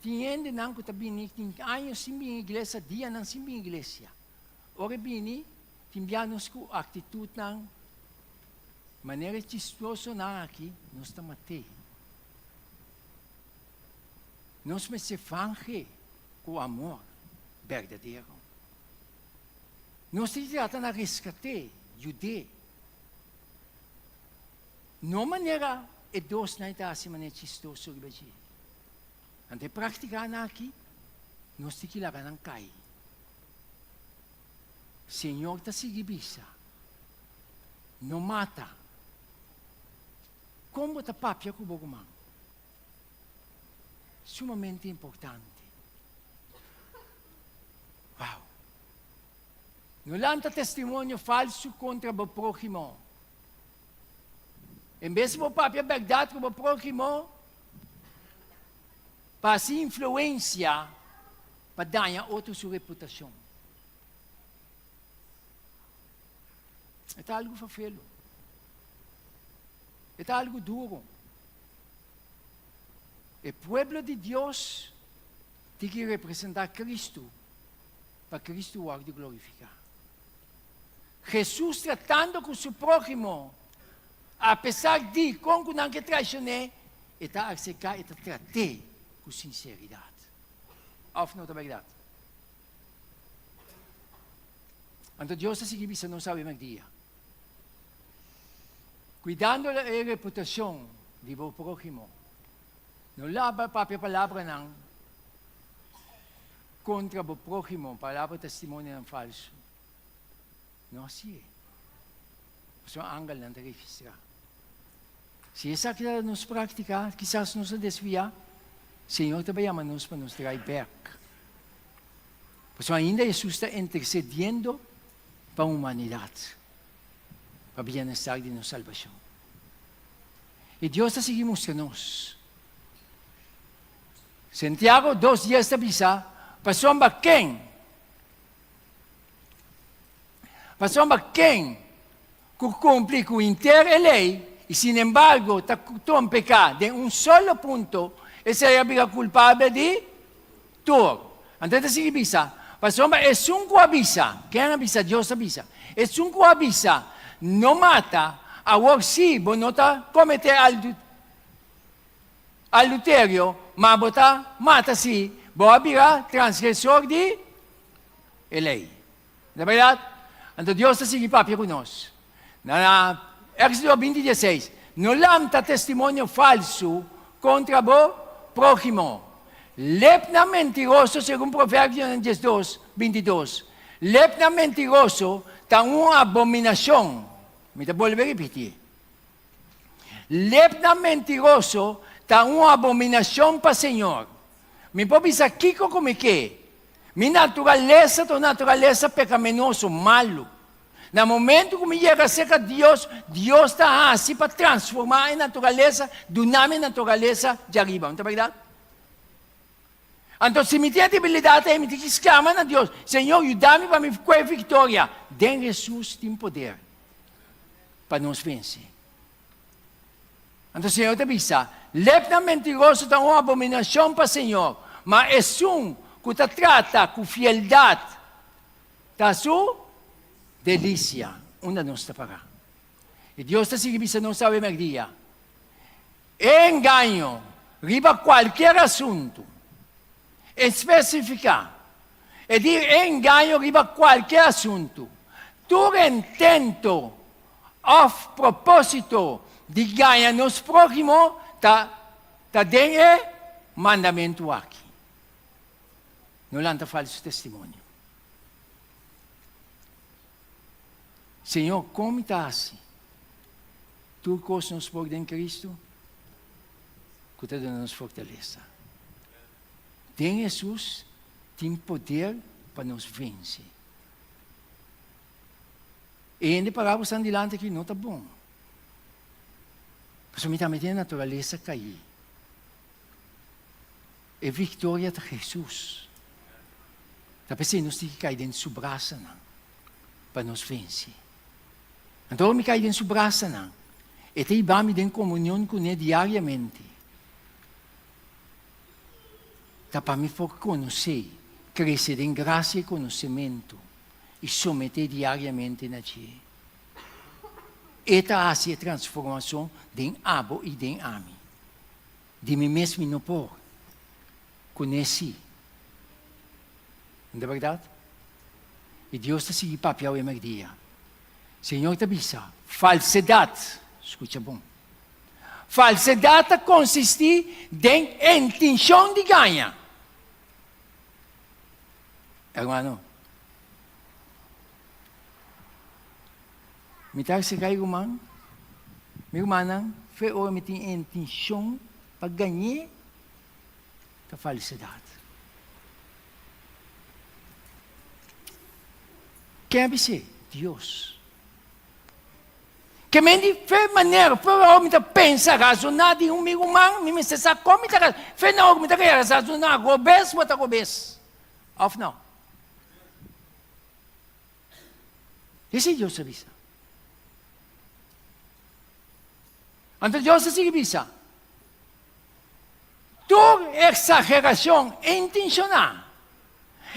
S7: Tin hendenan ku ta bini, tin años sin bini iglesia, dianan sin bini iglesia. Ora e bini, tin bia nos ku aktitutnan manera e chistosonan aki, nos ta mat'é. Nos mester vange ku amor berdadero. Nos tin trata na reskat'é, yud'é. No manera e dosnan ta hasi manera chistoso riba dje. Anto e práktikanan aki, nos tin ki laga nan kai. Señor ta sigui bisa, No mata. Kon bo ta papia ku bo ruman? Sumamente importante. Wow! No lanta testimonio falsu kontra bo próhimo. En bes di bo papia bèrdat ku bo próhimo, pa hasi influensia pa daña otro su reputashon. E ta algu ferfelu. E ta algu duru. E pueblo di Dios tin ki representá Kristu pa Kristu wòrdu glorifiká. Hesus tratando ku su próhimo, apesar di kon ku nan ke traishon'é, e ta aserká, e ta trat'é ku sinseridat. Òf no ta bèrdat? Anto Dios ta sigui bisa nos awe mèrdia, Kuidando e reputashon di bo próhimo, no laba papia palabranan kontra bo próhimo, palabra testimonionan falsu. No hasié. Pasobra angelnan ta registrá. Si esaki ta nos práktika, kisas nos a desviá, Señor ta bai yama nos pa nos drai bèk. Pasobra ainda Hesus ta intersediendo pa humanidat, pa bienestar di nos salbashon. I Dios ta sigui mustra nos. Santiago 2:10 ta bisa, Pasobra ken Pasobra ken ku kumpli ku henter e lei i sinembargo ta trompeká den un solo punto, esei a bira kulpabel di tur. Anto e ta sigui bisa, Pasobra esun ku a bisa, ken a bisa? Dios a bisa, esun ku a bisa, No mata, awor sí bo no ta kometé adulterio, ma bo ta mata sí, bo a bira transgresor di e lei. Na bèrdat? Anto Dios ta sigui papia ku nos. Na Éxodo 20, dieseis, No lanta testimonio falsu kontra bo próhimo. Lepnan mentiroso, segun Proverbionan 12, 22, lepnan mentiroso ta un abominashon. Mi ta bolbe ripití. Lepnan mentiroso ta un abominashon pa Señor. Mi por bisa kiko ku mi ke. Mi naturalesa ta un naturalesa pekaminoso, malu. Na momentu ku mi yega serka Dios, Dios ta hasi pa transformá e naturalesa, duna mi e naturalesa djariba. No ta bèrdat? Anto si mi tin e debilidat ei, mi tin ki sklama na Dios, Señor, yuda mi pa mi kue viktoria. Den Hesus tin poder pa nos vense. Anto Señor ta bisa, Lepnan mentiroso ta un abominashon pa Señor, ma esun ku ta trata ku fieldat ta su delisia. Unda nos ta pará? I Dios ta sigui bisa nos awe mèrdia, E engaño riba kualkier asuntu, e spesifiká, e di e engaño riba kualkier asuntu, tur intento òf propósito di gaña nos próhimo ta ta den e mandamentu aki. No lanta falsu testimonio. Señor, kon mi ta hasi? Tur kos nos por den Kristu. ku ta duna nos fortalesa. Den Hesus tin poder pa nos vense. E hende pará ku stan dilanti aki no ta bon. Pasobra mi tambe tin e naturalesa kaí. E viktoria ta Hesus. Ta p'esei nos tin ki kai den su brasanan pa nos vense. Anto ora mi kai den su brasanan, e ta hiba mi den komunion kuné diariamente. Ta pa mi por konosé, krese den grasia i konosementu, i someté diariamente na dje. E ta hasi e transformashon den abo i den ami. Di mi mes mi no por. Kuné sí. No ta bèrdat? I Dios ta sigui papia awe mèrdia. Señor ta bisa, Falsedat, skucha bon, falsedat ta konsistí den intenshon di gaña. Hermano, mi ta aserká e ruman, mi rumannan, fe ora mi tin intenshon pa gañ'é, ta falsedat. Ken a bis'é? Dios. Ke men di fe manera, fe ora mi ta pensa, razoná di un mi ruman, mi mester sa kon mi ta razoná. Fe na ora mi ta razoná robes, bo ta robes. Òf no? Esei Dios a bisa. Anto Dios a sigui bisa, Tur eksagerashon intenshoná.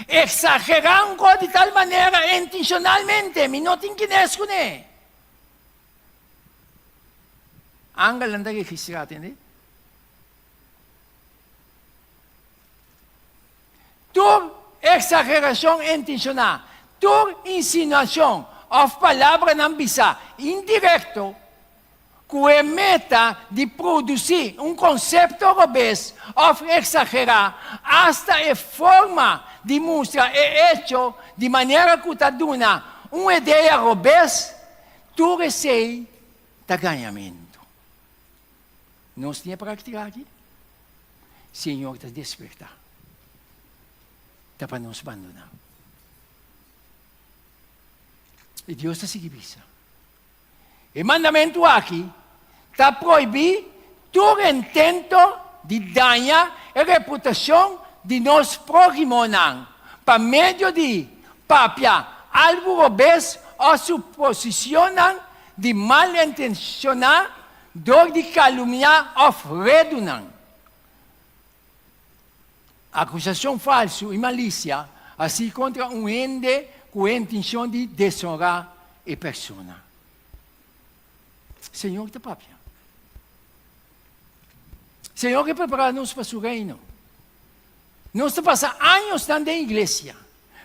S7: Eksagerá un kos di tal manera intenshonalmente, mi no tin kines kuné. Angelnan ta registrá, tende? Tur eksagerashon intenshoná, tur insinuashon òf palabranan bisá indirekto ku e meta di produsí un konsepto robes òf eksagerá asta e forma di mustra e echo di manera ku ta duna un idea robes, tur esei ta gañamentu. Nos tin e práktika aki? Señor ta despertá. Ta pa nos bandoná. I Dios ta sigui bisa, E mandamentu aki ta prohibí tur intento di daña e reputashon di nos próhimonan pa medio di papia algu robes òf suposishonnan di malintenshoná dor di kalumniá òf redunan. Akusashon falsu i malisia hasí kontra un hende ku e intenshon di desonrá e persona. Señor ta papia. Señor ke prepará nos pa su reino. Nos ta pasa añosnan den iglesia,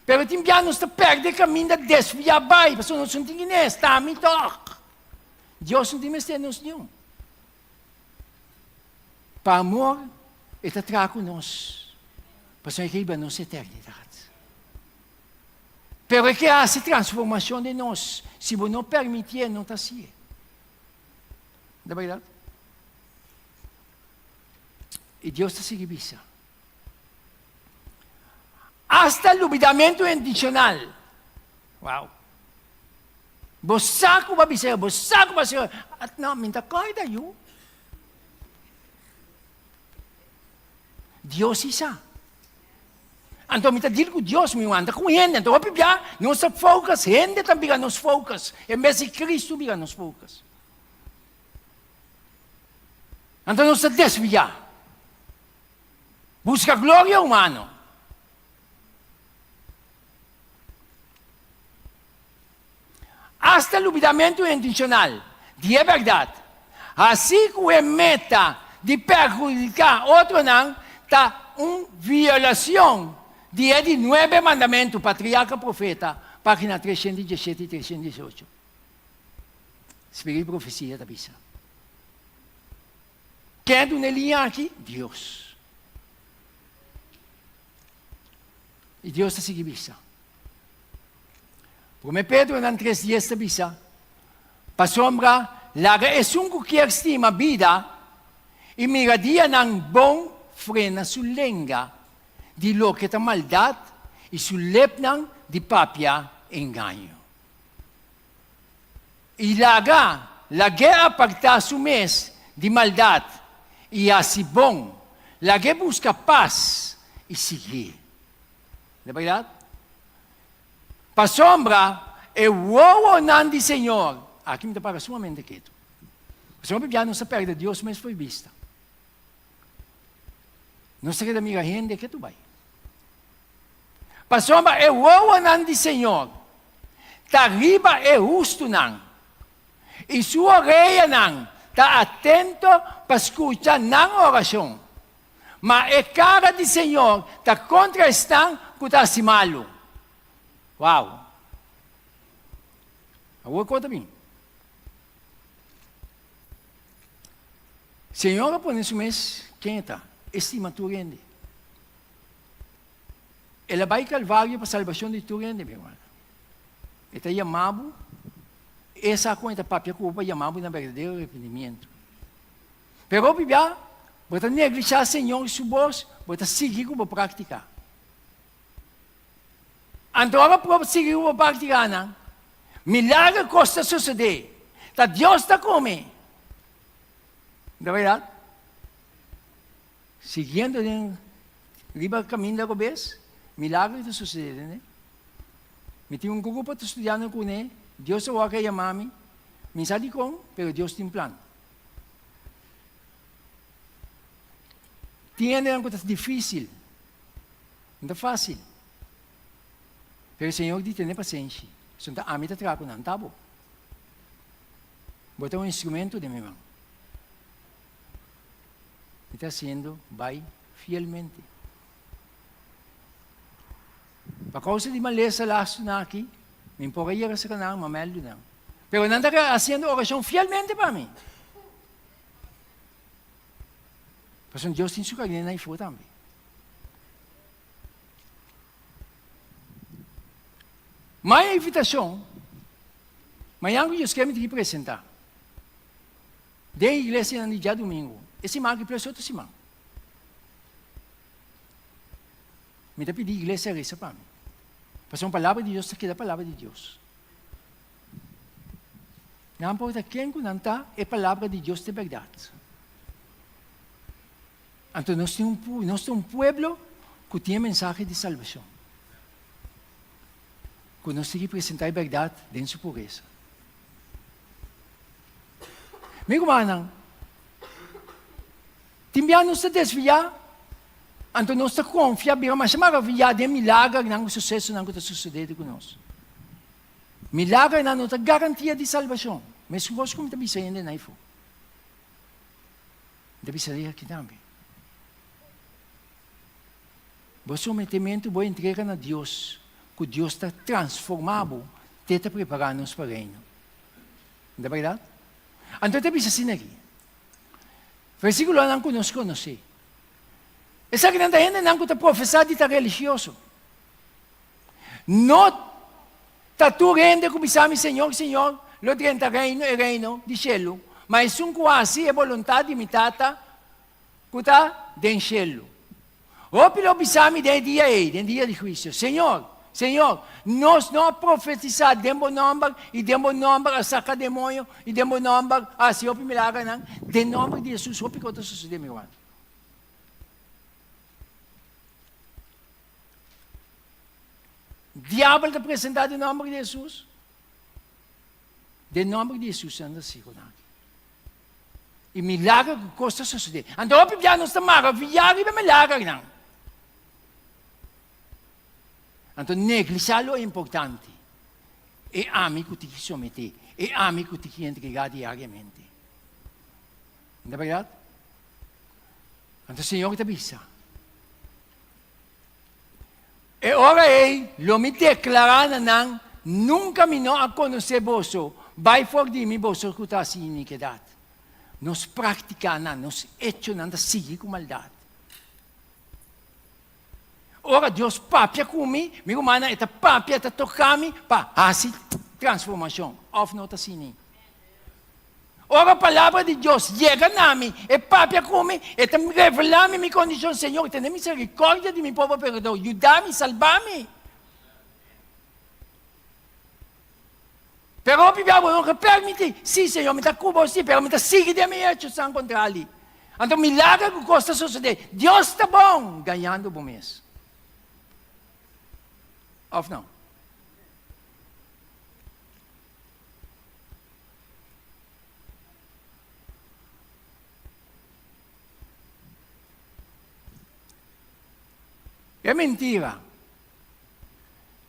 S7: pero tin bia nos ta pèrdè kaminda desviá bai, pasobra nos no tin kines, ta ami tòg. Dios no tin mester nos niun. Pa amor e ta traha ku nos, pasobra e ke hiba nos eternidat. Pero e ke hasi transformashon den nos, si bo no permitié, no ta hasié. Ta bèrdat? I Dios ta sigui bisa, Asta lubidamentu intenshonal. Wow! Bo sa ku bo a bisa yo, bo sa ku bo a hasi yo. No, mi ta kòrda yu. Dios si sa. Anto mi ta deal ku Dios, mi wanta ku hende. Anto hopi bia nos ta focus, hende ta bira nos focus, en bes di Cristo bira nos focus. Anto nos ta desviá. Buska gloria humano. Asta lubidamentu intenshonal di e bèrdat, hasí ku e meta di perhudiká otronan, ta un violashon di e di nuebe mandamentu, Patriarka Profeta, página 317 i 318. Spirit di Profesia ta bisa. Ken a duna e liña aki? Dios. I Dios ta sigui bisa. Promé Pedronan 3:10 ta bisa, Pasobra laga esun ku kier stima bida. I mira dianan bon frena su lenga di loke ta maldat i su lepnan di papia engaño. I laga, lag'é apartá su mes di maldat i hasi bon, lag'é buska pas i siguié. Ta bèrdat? Pasobra e wowonan di Señor, aki mi ta para sumamente ketu, pasobra hopi bia nos ta pèrdè Dios mes for bista. Nos ta keda mira hende ketu bai. Pasobra e wowonan di Señor ta riba e hustunan, i su oreanan ta atento pa skucha nan orashon. Ma e kara di Señor ta kontra esnan ku ta hasi malu. Wow! Awor kon ta bin? Señor a pone su mes ken e ta, e stima tur hende. El a bai Kalvario pa salbashon di tur hende, mi hermano. E ta yama bo, e sa kon e ta papia ku bo pa yama bo na berdadero arepentimiento. Pero hopi bia, bo ta neglishá Señor su bos, bo ta sigui ku bo práktika. Anto ora bo sigui ku bo práktikanan, milager kos ta sosodé. Ta Dios ta kome. Ta bèrdat? Siguiendo den riba kaminda robes, milager ta sosodé, tende? Mi tin un grupo ta studiando kuné, Dios a wòrdu a yama mi, mi sa dikon, pero Dios tin plan. Tin hendenan ku ta difísil, no ta fásil. Pero Señor di tene pasenshi, pasobra ta ami ta traha ku nan, ta bo. Bo ta un instrumento den mi man. Mi ta hasiendo bai fielmente. Pa kousa di malesa lastunan aki, mi por a yega serka nan, ma mèldu nan. Pero nan ta hasiendo orashon fielmente pa mi. Pasobra Dios tin su karnera na ifo tambe. Mai invitashon, mañan ku Dios ke mi tin ki presentá den iglesianan di djadumingu, e siman aki plus otro siman. Mi ta pidi iglesia resa pa mi. Pasobra palabra di Dios ta keda palabra di Dios. Nan por ta ken ku nan ta, e palabra di Dios ta e bèrdat. Anto nos tin un nos ta un pueblo ku tin e mensahe di salbashon. Ku nos tin ki presentá e bèrdat den su puresa. Mi rumannan, tin bia nos ta desviá, anto nos ta konfia bira masha maraviyá den milagernan ku susesonan ku ta sosodé ku nos. Milagernan no ta garantia di salbashon. Meskos ku mi ta bisa hende na ifo. Mi ta bisa aki tambe. Bo sometementu, bo entrega na Dios, ku Dios ta transformá bo, te ta prepará nos pa Reino. No ta bèrdat? Anto e ta bisa asina aki. Versíkulonan ku nos konosé. Esakinan ta hendenan ku ta profesá di ta religioso. No ta tur hende ku bisa mi, Señor, Señor, lo drenta reino, e reino di shelu, ma esun ku hasi e boluntat di mi Tata ku ta den shelu. Hopi lo bisa mi den e dia ei, den dia di huisio, Señor, Señor, nos no a profetisá den bo nòmber, i den bo nòmber a saka demoño, i den bo nòmber a hasi hopi milagernan? Den nòmber di Hesus hopi kos ta sosodé, mi ruman. Diabel ta presentá den nòmber di Hesus. Den nòmber di Hesus nan ta sigu nan. I milager ku kos ta sosodé. Anto hopi bia nos ta maraviyá riba e milagernan. Anto neglisá lo importante. E ami ku tin ki someté. E ami ku tin ki entregá diariamente. No ta bèrdat? Anto Señor ta bisa. E ora ei lo mi deklará na nan, Nunka mi no a konosé boso, bai for di mi, boso ku ta hasi inikidat. Nos práktikanan, nos echonan ta sigui ku maldat. Ora Dios papia ku mi, mi rumannan, e ta papia, e ta toka mi pa hasi transformashon, òf no ta asina? Ora palabra di Dios yega na mi, e papia ku mi, e ta revelá mi mi kondishon, Señor, tene miserikòrdia di mi pober pekador, yuda mi, salba mi. Pero hopi bia bo no ke permití. Sí, Señor, mi ta ku bo, sí, pero mi ta sigui den mi hechosnan kontrali. Anto milager ku kos ta sosodé. Dios ta bon, gañando bo mes. Òf no? E mentira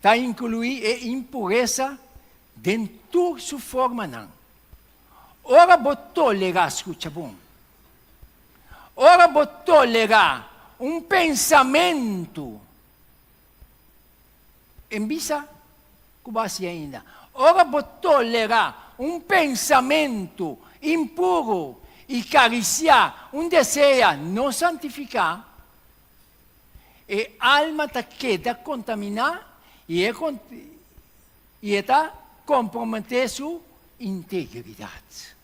S7: ta inkluí e impuresa den tur su formanan. Ora bo tolerá, skucha bon, ora bo tolerá un pensamentu, en bisa ku bo hasi ainda, ora bo tolerá un pensamentu impuru i karisiá un desea no santifiká, E alma ta keda kontaminá i e i e ta komprometé su integridat.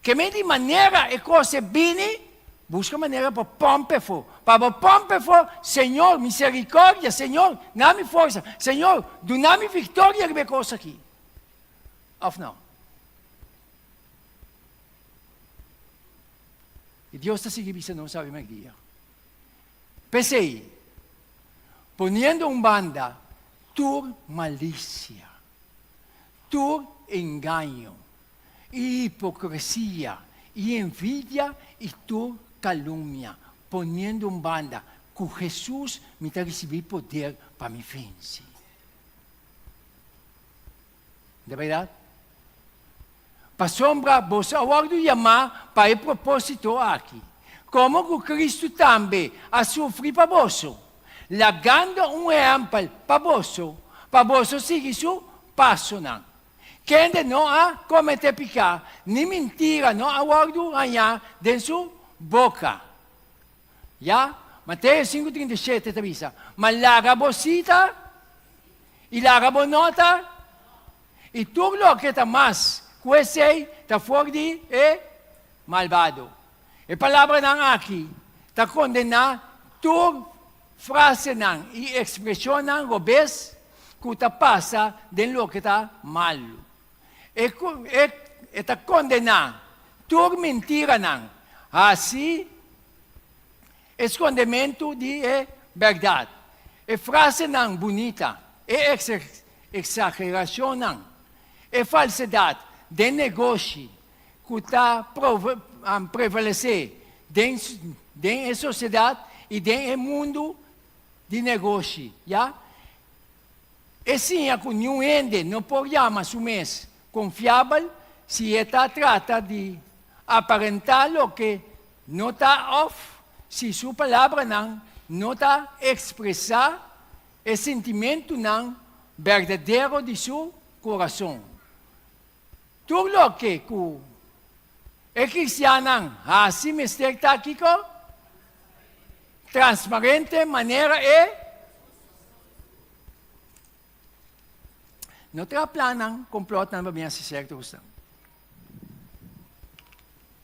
S7: Ke men di manera e kos e bini, buska manera pa pòmp efo. Pa bo pòmp efo, Señor, miserikòrdia, Señor, na mi forsa, Señor, duna mi viktoria riba e kos aki. Òf no? I Dios ta sigui bisa nos awe mèrdia. P'esei, poniendo un banda tur malisia, tur engaño, i hipokresia, i envidia, i tur kalumnia, poniendo un banda, ku Hesus mi ta risibí poder pa mi vense. Di bèrdat? Pasobra boso a wòrdu yamá pa e propósito aki, komo ku Kristu tambe a sufri pa boso, lagando un ehèmpel pa boso, pa boso sigui su pasonan. Kende no a kometé piká, ni mintira no a wòrdu hañá den su boka. Ya, Mateo 5:37 ta bisa, Ma laga bo sita i laga bo nota, i tur loke ta mas ku esei ta for di e malbado. E palabranan aki ta kondená tur frasenan i ekspreshonnan robes ku ta pasa den loke ta malu. E e ta kondená tur mintiranan hasi e skondementu di e bèrdat, e frasenan bunita, e eksagerashonnan, e falsedat den negoshi ku ta prevalesé den den e sosiedat i den e mundu di negoshi, ya. E siña ku niun hende no por yama su mes konfiabel si e ta trata di aparentá loke no ta òf si su palabranan no ta ekspresá e sintimentunan berdadero di su kurason. Tur loke ku e kristiannan hasi mester ta kiko? Transparente manera e No traha plannan, complotnan pa bin hasi sierto kosnan.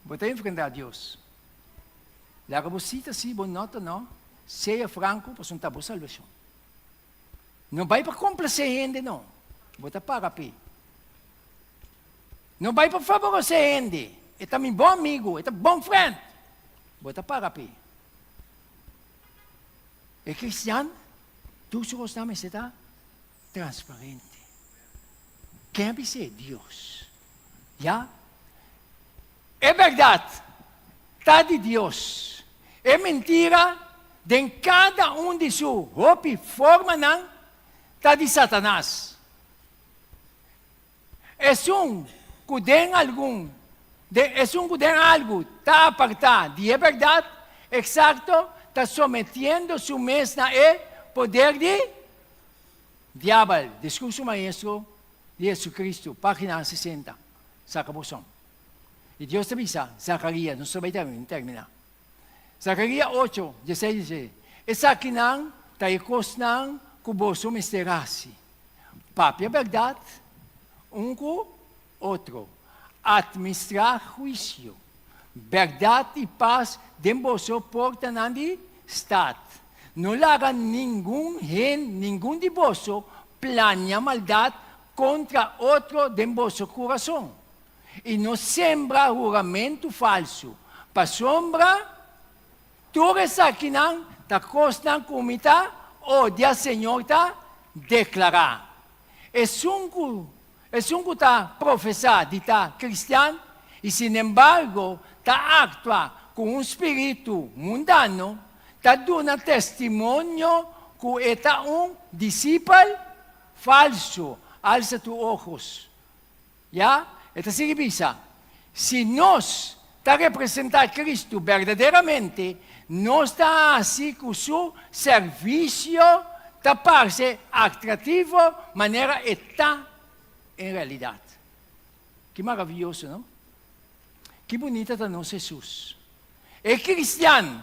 S7: Bo ta enfrentá Dios. Laga bo sí ta sí, bo no ta no. Sea franko pasobra ta bo salbashon. No bai pa komplasé hende no. Bo ta paga p'e. No bai pa faboresé hende. E ta mi bon amigu, e ta bon friend. Bo ta paga p'e. E kristian, tur su kosnan mester ta transparente. Ken a bis'é? Dios. Ya. E bèrdat ta di Dios. E mentira den kada un di su hopi formanan ta di Satanas. Esun ku den algun den esun ku den algu ta apartá di e bèrdat eksakto ta sometiendo su mes na e poder di diabel. Diskurso Maestro di Jesucristo, página 60. Saka bo son. I Dios ta bisa Zakaria, nos ta bai terminá. Zakaria ocho, dieseis, diesete, Esakinan ta e kosnan ku boso mester hasi, papia bèrdat un ku otro. Atministrá huisio, bèrdat i pas den boso portanan di stat. No laga ningun hen, ningun di boso plania maldat kontra otro den boso kurason. I no sembra huramentu falsu, pasobra tur esakinan ta kosnan ku mi ta odia, Señor ta deklará. Esun ku Esun ku ta profesá di ta kristian i sinembargo ta aktua ku un spiritu mundano, ta duna testimonio ku e ta un disipel falsu. Alsa tu ojos. Ya, e ta sigui bisa, Si nos ta representá Kristu berdaderamente, nos ta hasi ku su servisio ta parse atrativo manera e ta en realidat. Ki maravioso, no? Ki bunita ta nos Hesus! E kristian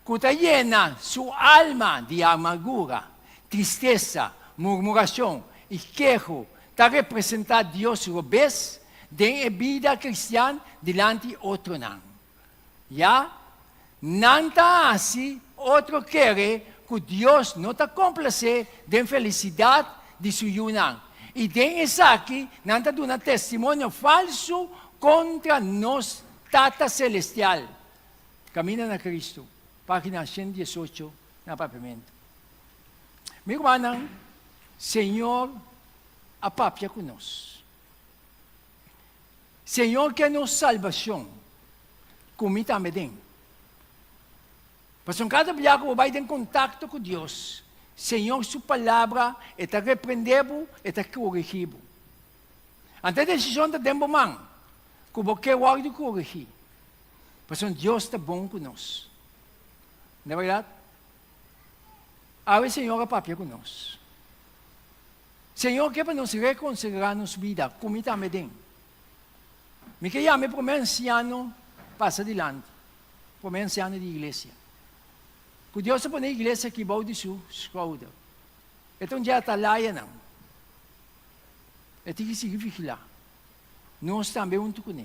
S7: ku ta yena su alma di amargura, tristesa, murmurashon i keho ta representá Dios robes den e bida kristian dilanti otronan. Ya, nan ta hasi otro kere ku Dios no ta komplasé den felisidat di su yunan, i den esaki nan ta duna testimonio falsu kontra nos Tata Selestial. Camina na Cristo, pagina 118 na Papiamento. Mi rumannan, Señor a papia cu nos. Señor ke nos salbacion, cu mi tambe den. Pasobra cada bia cu bo bay den contacto cu Dios, Señor su palabra e ta reprende bo, e ta corigi bo. Anto e decision ta den bo man, cu bo ke wordo corigi. Pasobra Dios ta bon ku nos. Na bèrdat, awe Señor a papia ku nos. Señor ke pa nos rekonsiderá nos bida, ku mi tambe den. Mi ke yama e promé ansiano pasa dilanti, promé ansiano di iglesia. Ku Dios a pone e iglesia aki bou di su skouder. E ta un dia atalayanan. E tin ki sigui vigilá. Nos tambe huntu kuné.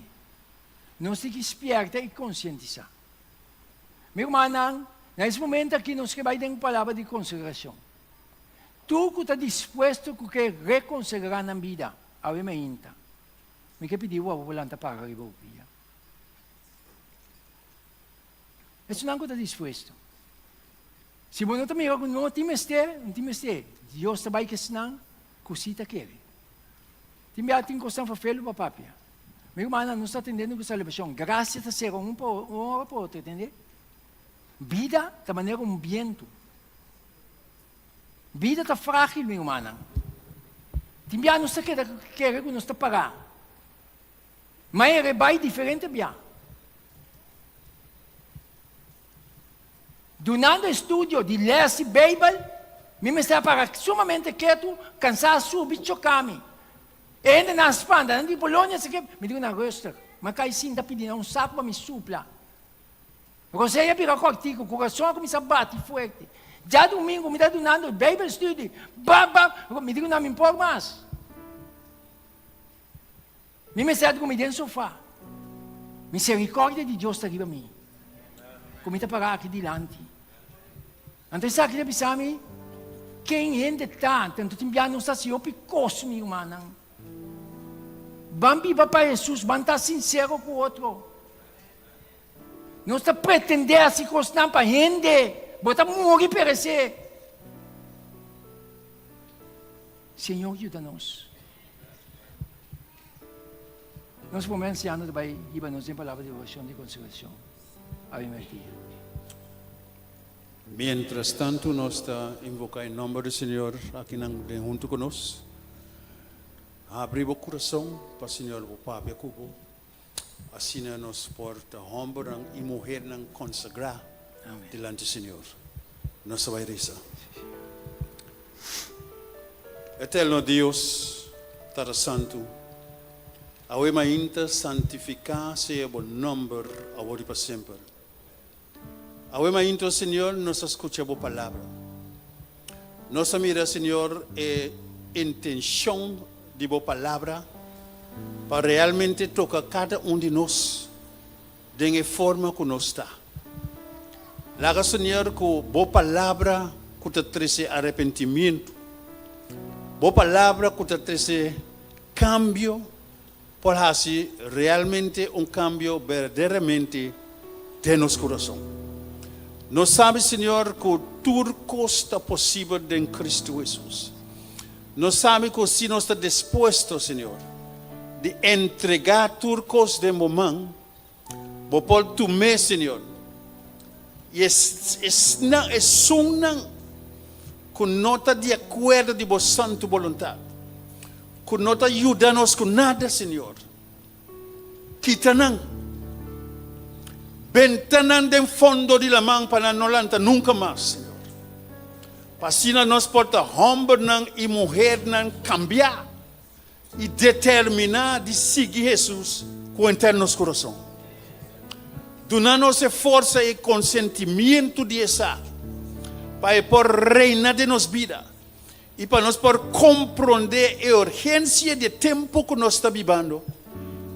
S7: Nos tin ki spierta i konsientisá. Mi rumannan, na es momento aki nos ke bai den un palabra di konsagrashon. Tur ku ta dispuesto ku ke rekonsagrá nan bida awe mainta, mi ke pidi bo abo por lanta para riba bo pia. Esunnan ku ta dispuesto. Si bo no ta mira ku no tin mester, no tin mester. Dios ta bai ku esnan ku si ta kere. Tin bia tin kosnan ferfelu pa papia. Mi rumannan, nos ta atendiendo ku salbashon. Grasia ta sera un pa un ora pa otro, tende? Bida ta manera un bientu. Bida ta frágil, mi rumannan. Tin bia nos ta keda kere ku nos ta pará. Ma e rebai diferente bia. Dunando estudio di les di Beibel, mi mester a para sumamente ketu, kansá a subi choká mi. E hendenan a spanta, nan di, Polonia esaki? Mi di ku nan, Rustig. Mi a kai sinta pidi nan un saku pa mi supla. Rosé a bira kòrtiku, kurason a kuminsá bati fuerte. Djadumingu mi ta dunando Beibelstudie, bam bam, mi di ku nan, mi por mas. Mi mester a drumi den sofá. Misericordia di Dios ta riba mi, cu mi ta para aki dilanti. Anto esaki ta bisa mi ken hende ta, anto tin bia nos ta haci hopi cos, mi rumannan. Ban biba pa Jesus, ban ta sincero cu otro. Nos ta pretende haci cosnan pa hende, bo ta muri perece. Señor yuda nos. Nos promé ansiano ta bai hiba nos den palabra di orashon di konsagrashon. Ave Maria.
S20: Mientras tantu nos ta invoká e nòmber di Señor akinan den huntu ku nos. Habri bo kurason pa Señor bo papia ku bo. Asina nos por ta hòmbernan i muhernan konsagrá dilanti Señor. Nos ta bai resa. Eterno Dios, Tata Santu, awe mainta santifiká sea bo nòmber awor i pa semper. Awe mainta, o Señor, nos a skucha bo palabra. Nos a mira, Señor, e intenshon di bo palabra. pa realmente toka kada un di nos den e forma ku nos ta. Laga, Señor, ku Bo Palabra ku ta trese arepentimiento, Bo Palabra ku ta trese kambio, por hasi realmente un kambio berdaderamente den nos kurason. Nos sabi, Señor, ku tur kos ta posibel den Kristu Hesus. Nos sabi ku si nos ta dispuesto, Señor, di entregá tur kos den Bo man, Bo por tum'é, Señor. I esnan, esunnan ku no ta di akuerdo di Bo santu boluntat, ku no ta yuda nos ku nada, Señor, kita nan. Benta nan den fondo di laman pa nan no lanta nunka mas, Señor. Pa asina nos por ta hòmbernan i muhernan kambiá i determiná di sigui Hesus ku henter nos kurason. Duna nos e forsa i konsentimientu di esaki pa e por reina den nos bida i pa nos por komprondé e urgensia di e tempu ku nos ta bibando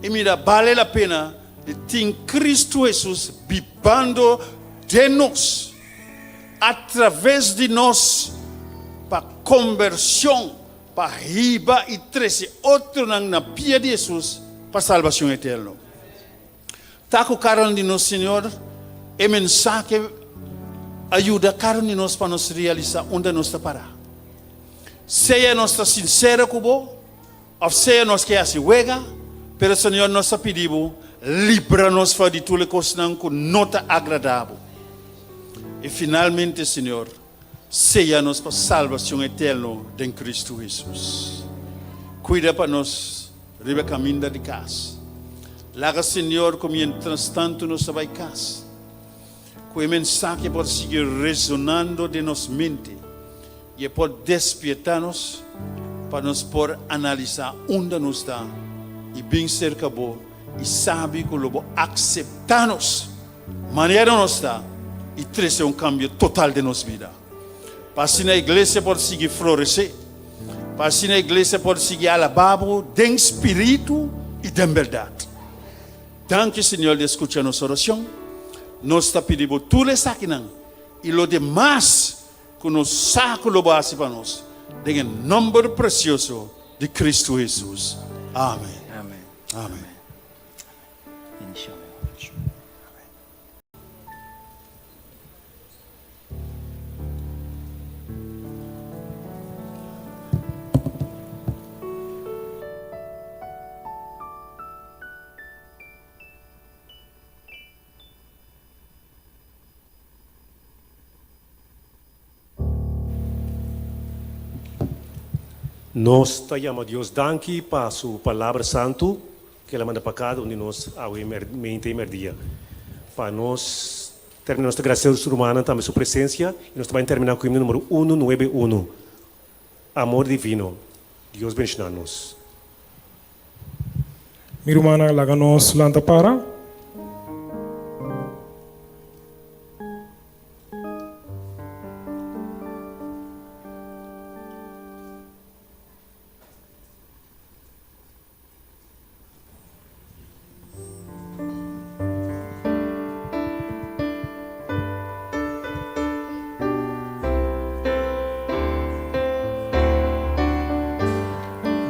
S20: i mira bale la pena di tin Kristu Hesus bibando den nos atraves di nos pa kombershon Pa hiba i trese otronan na pia di Hesus pa salbacion eterno. Ta cu cada un di nos, Señor, e mensahe a yuda cada un di nos pa nos realisa unda nos ta para. Sea nos ta sincero cu Bo of sea nos ke haci wega, pero Señor nos ta pidi Bo, libra nos for di tur e cosnan cu no ta agrada Bo. I finalmente, Señor, Seya nos pa salbacion eterno den Cristo Hesus. Cuida pa nos riba caminda di cas. Laga Señor cu mientras tanto nos ta bay cas, cu e mensahe por sigui resonando den nos mente y e por despierta nos pa nos por analisa unda nos ta y bin cerca Bo y sabi cu lo Bo acepta nos Manera nos ta i trese un kambio total den nos bida. Pa asina iglesia por sigui floresé. Pa asina iglesia por sigui alabá Bo den spiritu i den bèrdat. Danki Señor di a skucha nos orashon. Nos ta pidi Bo tur esakinan i lo demas ku nos sa ku lo Bo hasi pa nos, den e nòmber presioso di Kristu Hesus. Amen. Amen.
S21: Nos ta yama Dios danki pa su Palabra Santu ku el a manda pa kada un di nos awe mente i merdia. Pa nos termina nos ta grasisé nos rumannan tambe su presensia i nos ta bai termina ku himno numero uno nuebe uno, Amor Divino. Dios bendiciona nos.
S22: Mi rumannan laga nos lanta para.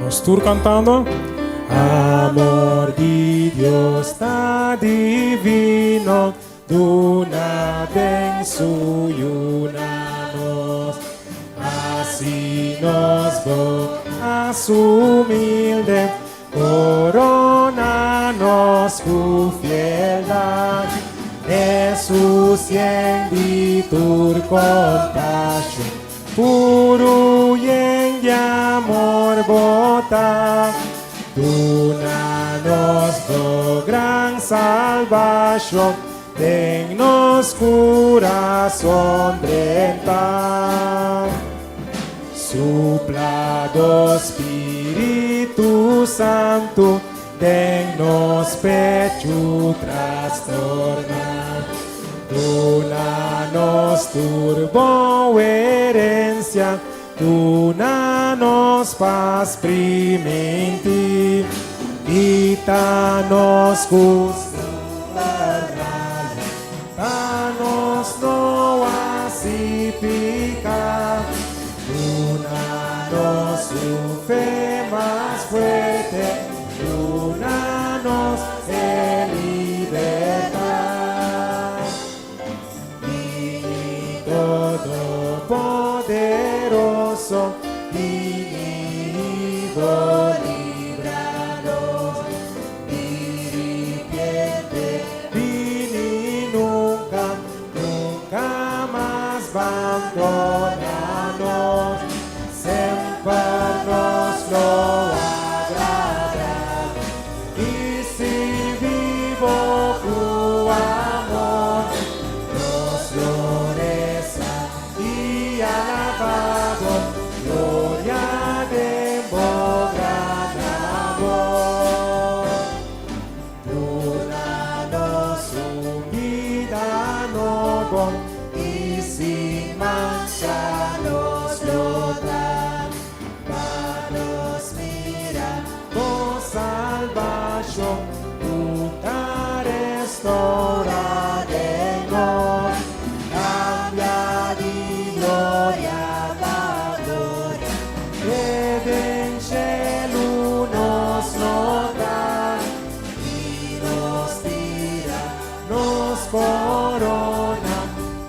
S22: Nos tur cantando.
S2: Amor di Dios ta divino, duna den su Yu na nos. Así nos bo a su humilde, corona nos cu fieldad. Hesus yen di tur compasion, puru yen di amor bo ta. Duna nos bo gran salbacion, den nos curason drenta. Supla bo Spiritu Santu den nos pechu trastorna. Duna nos tur bon herencia, duna nos pas priminti. I ta nos kustumber malu, pa nos no hasi piká. Duna nos un fe mas fuerte, duna nos e libertat. Bini Todopoderoso, bini i bo libra nos. Diripiente bini nunka, nunka mas bandona nos. Semper nos lo agrada i sirbi bo ku amor. Nos lo resa i alaba bo gloria den bo gran amor. Duna nos un bida nobo i sin mancha nos lo ta, pa nos mira bo salbashon ku ta restourá den nos. Kambia di gloria pa gloria, te den shelu nos lo ta, i nos tira nos korona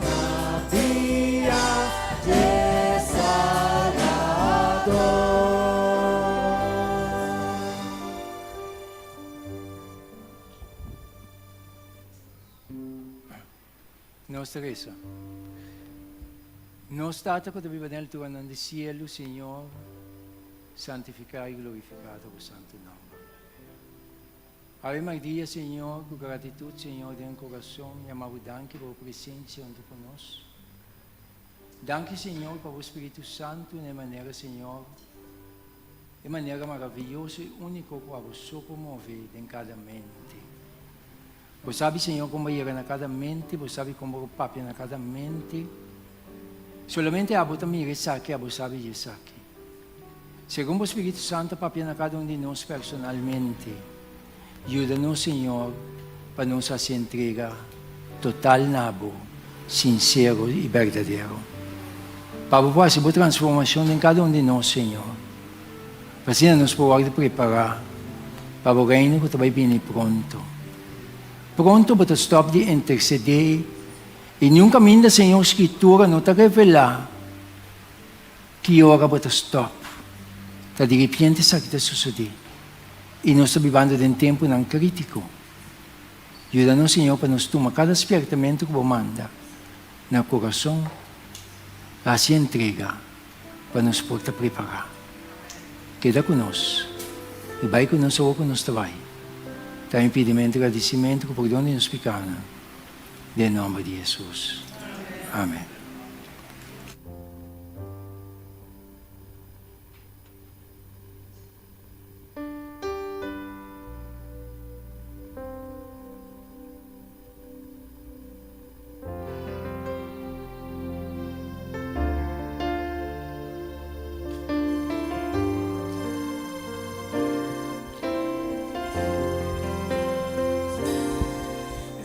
S2: na pia dje Salbador.
S7: Nos ta resa. Nos Tata ku ta biba den alturanan di sielu, Señor, santifiká i glorifiká ta bo santu nòmber. Awe maidia, Señor, ku gratitut, Señor, den kurason, yama bo danki pa bo presensia huntu ku nos. Danki, Señor, pa bo Spiritu Santu na e manera, Señor, e manera maravioso i úniko ku abo so por move den kada mente. Bo sabi, Señor, kon bo yega na kada mente, bo sabi kon bo papia na kada mente. Solamente abo ta mira esaki, abo sabi di esaki. Segun bo Spiritu Santu papia na kada un di nos personalmente, yuda nos, Señor, pa nos hasi entrega total na bo, sinsero i berdadero. Pa bo por hasi bo transformashon den kada un di nos, Señor, pa asina nos por wòrdu prepará pa bo Reino ku ta bai bini pronto. Pronto bo ta stòp di intersedé i niun kaminda, Señor, Skritura no ta revelá Ki ora bo ta stòp? Ta diripiente esaki ta sosodé, i nos ta bibando den tempunan krítiko. Yuda nos, Señor, pa nos tuma kada spièrtamentu ku bo manda na kurason, hasi entrega pa nos por ta prepará. Keda ku nos, i bai ku nos awor ku nos ta bai. Ta mi pidimentu i gradisimentu ku pordon di nos pikánan, den nòmber di Hesus. Amèn.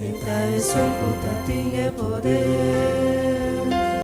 S10: E ta esun ku ta tin e poder.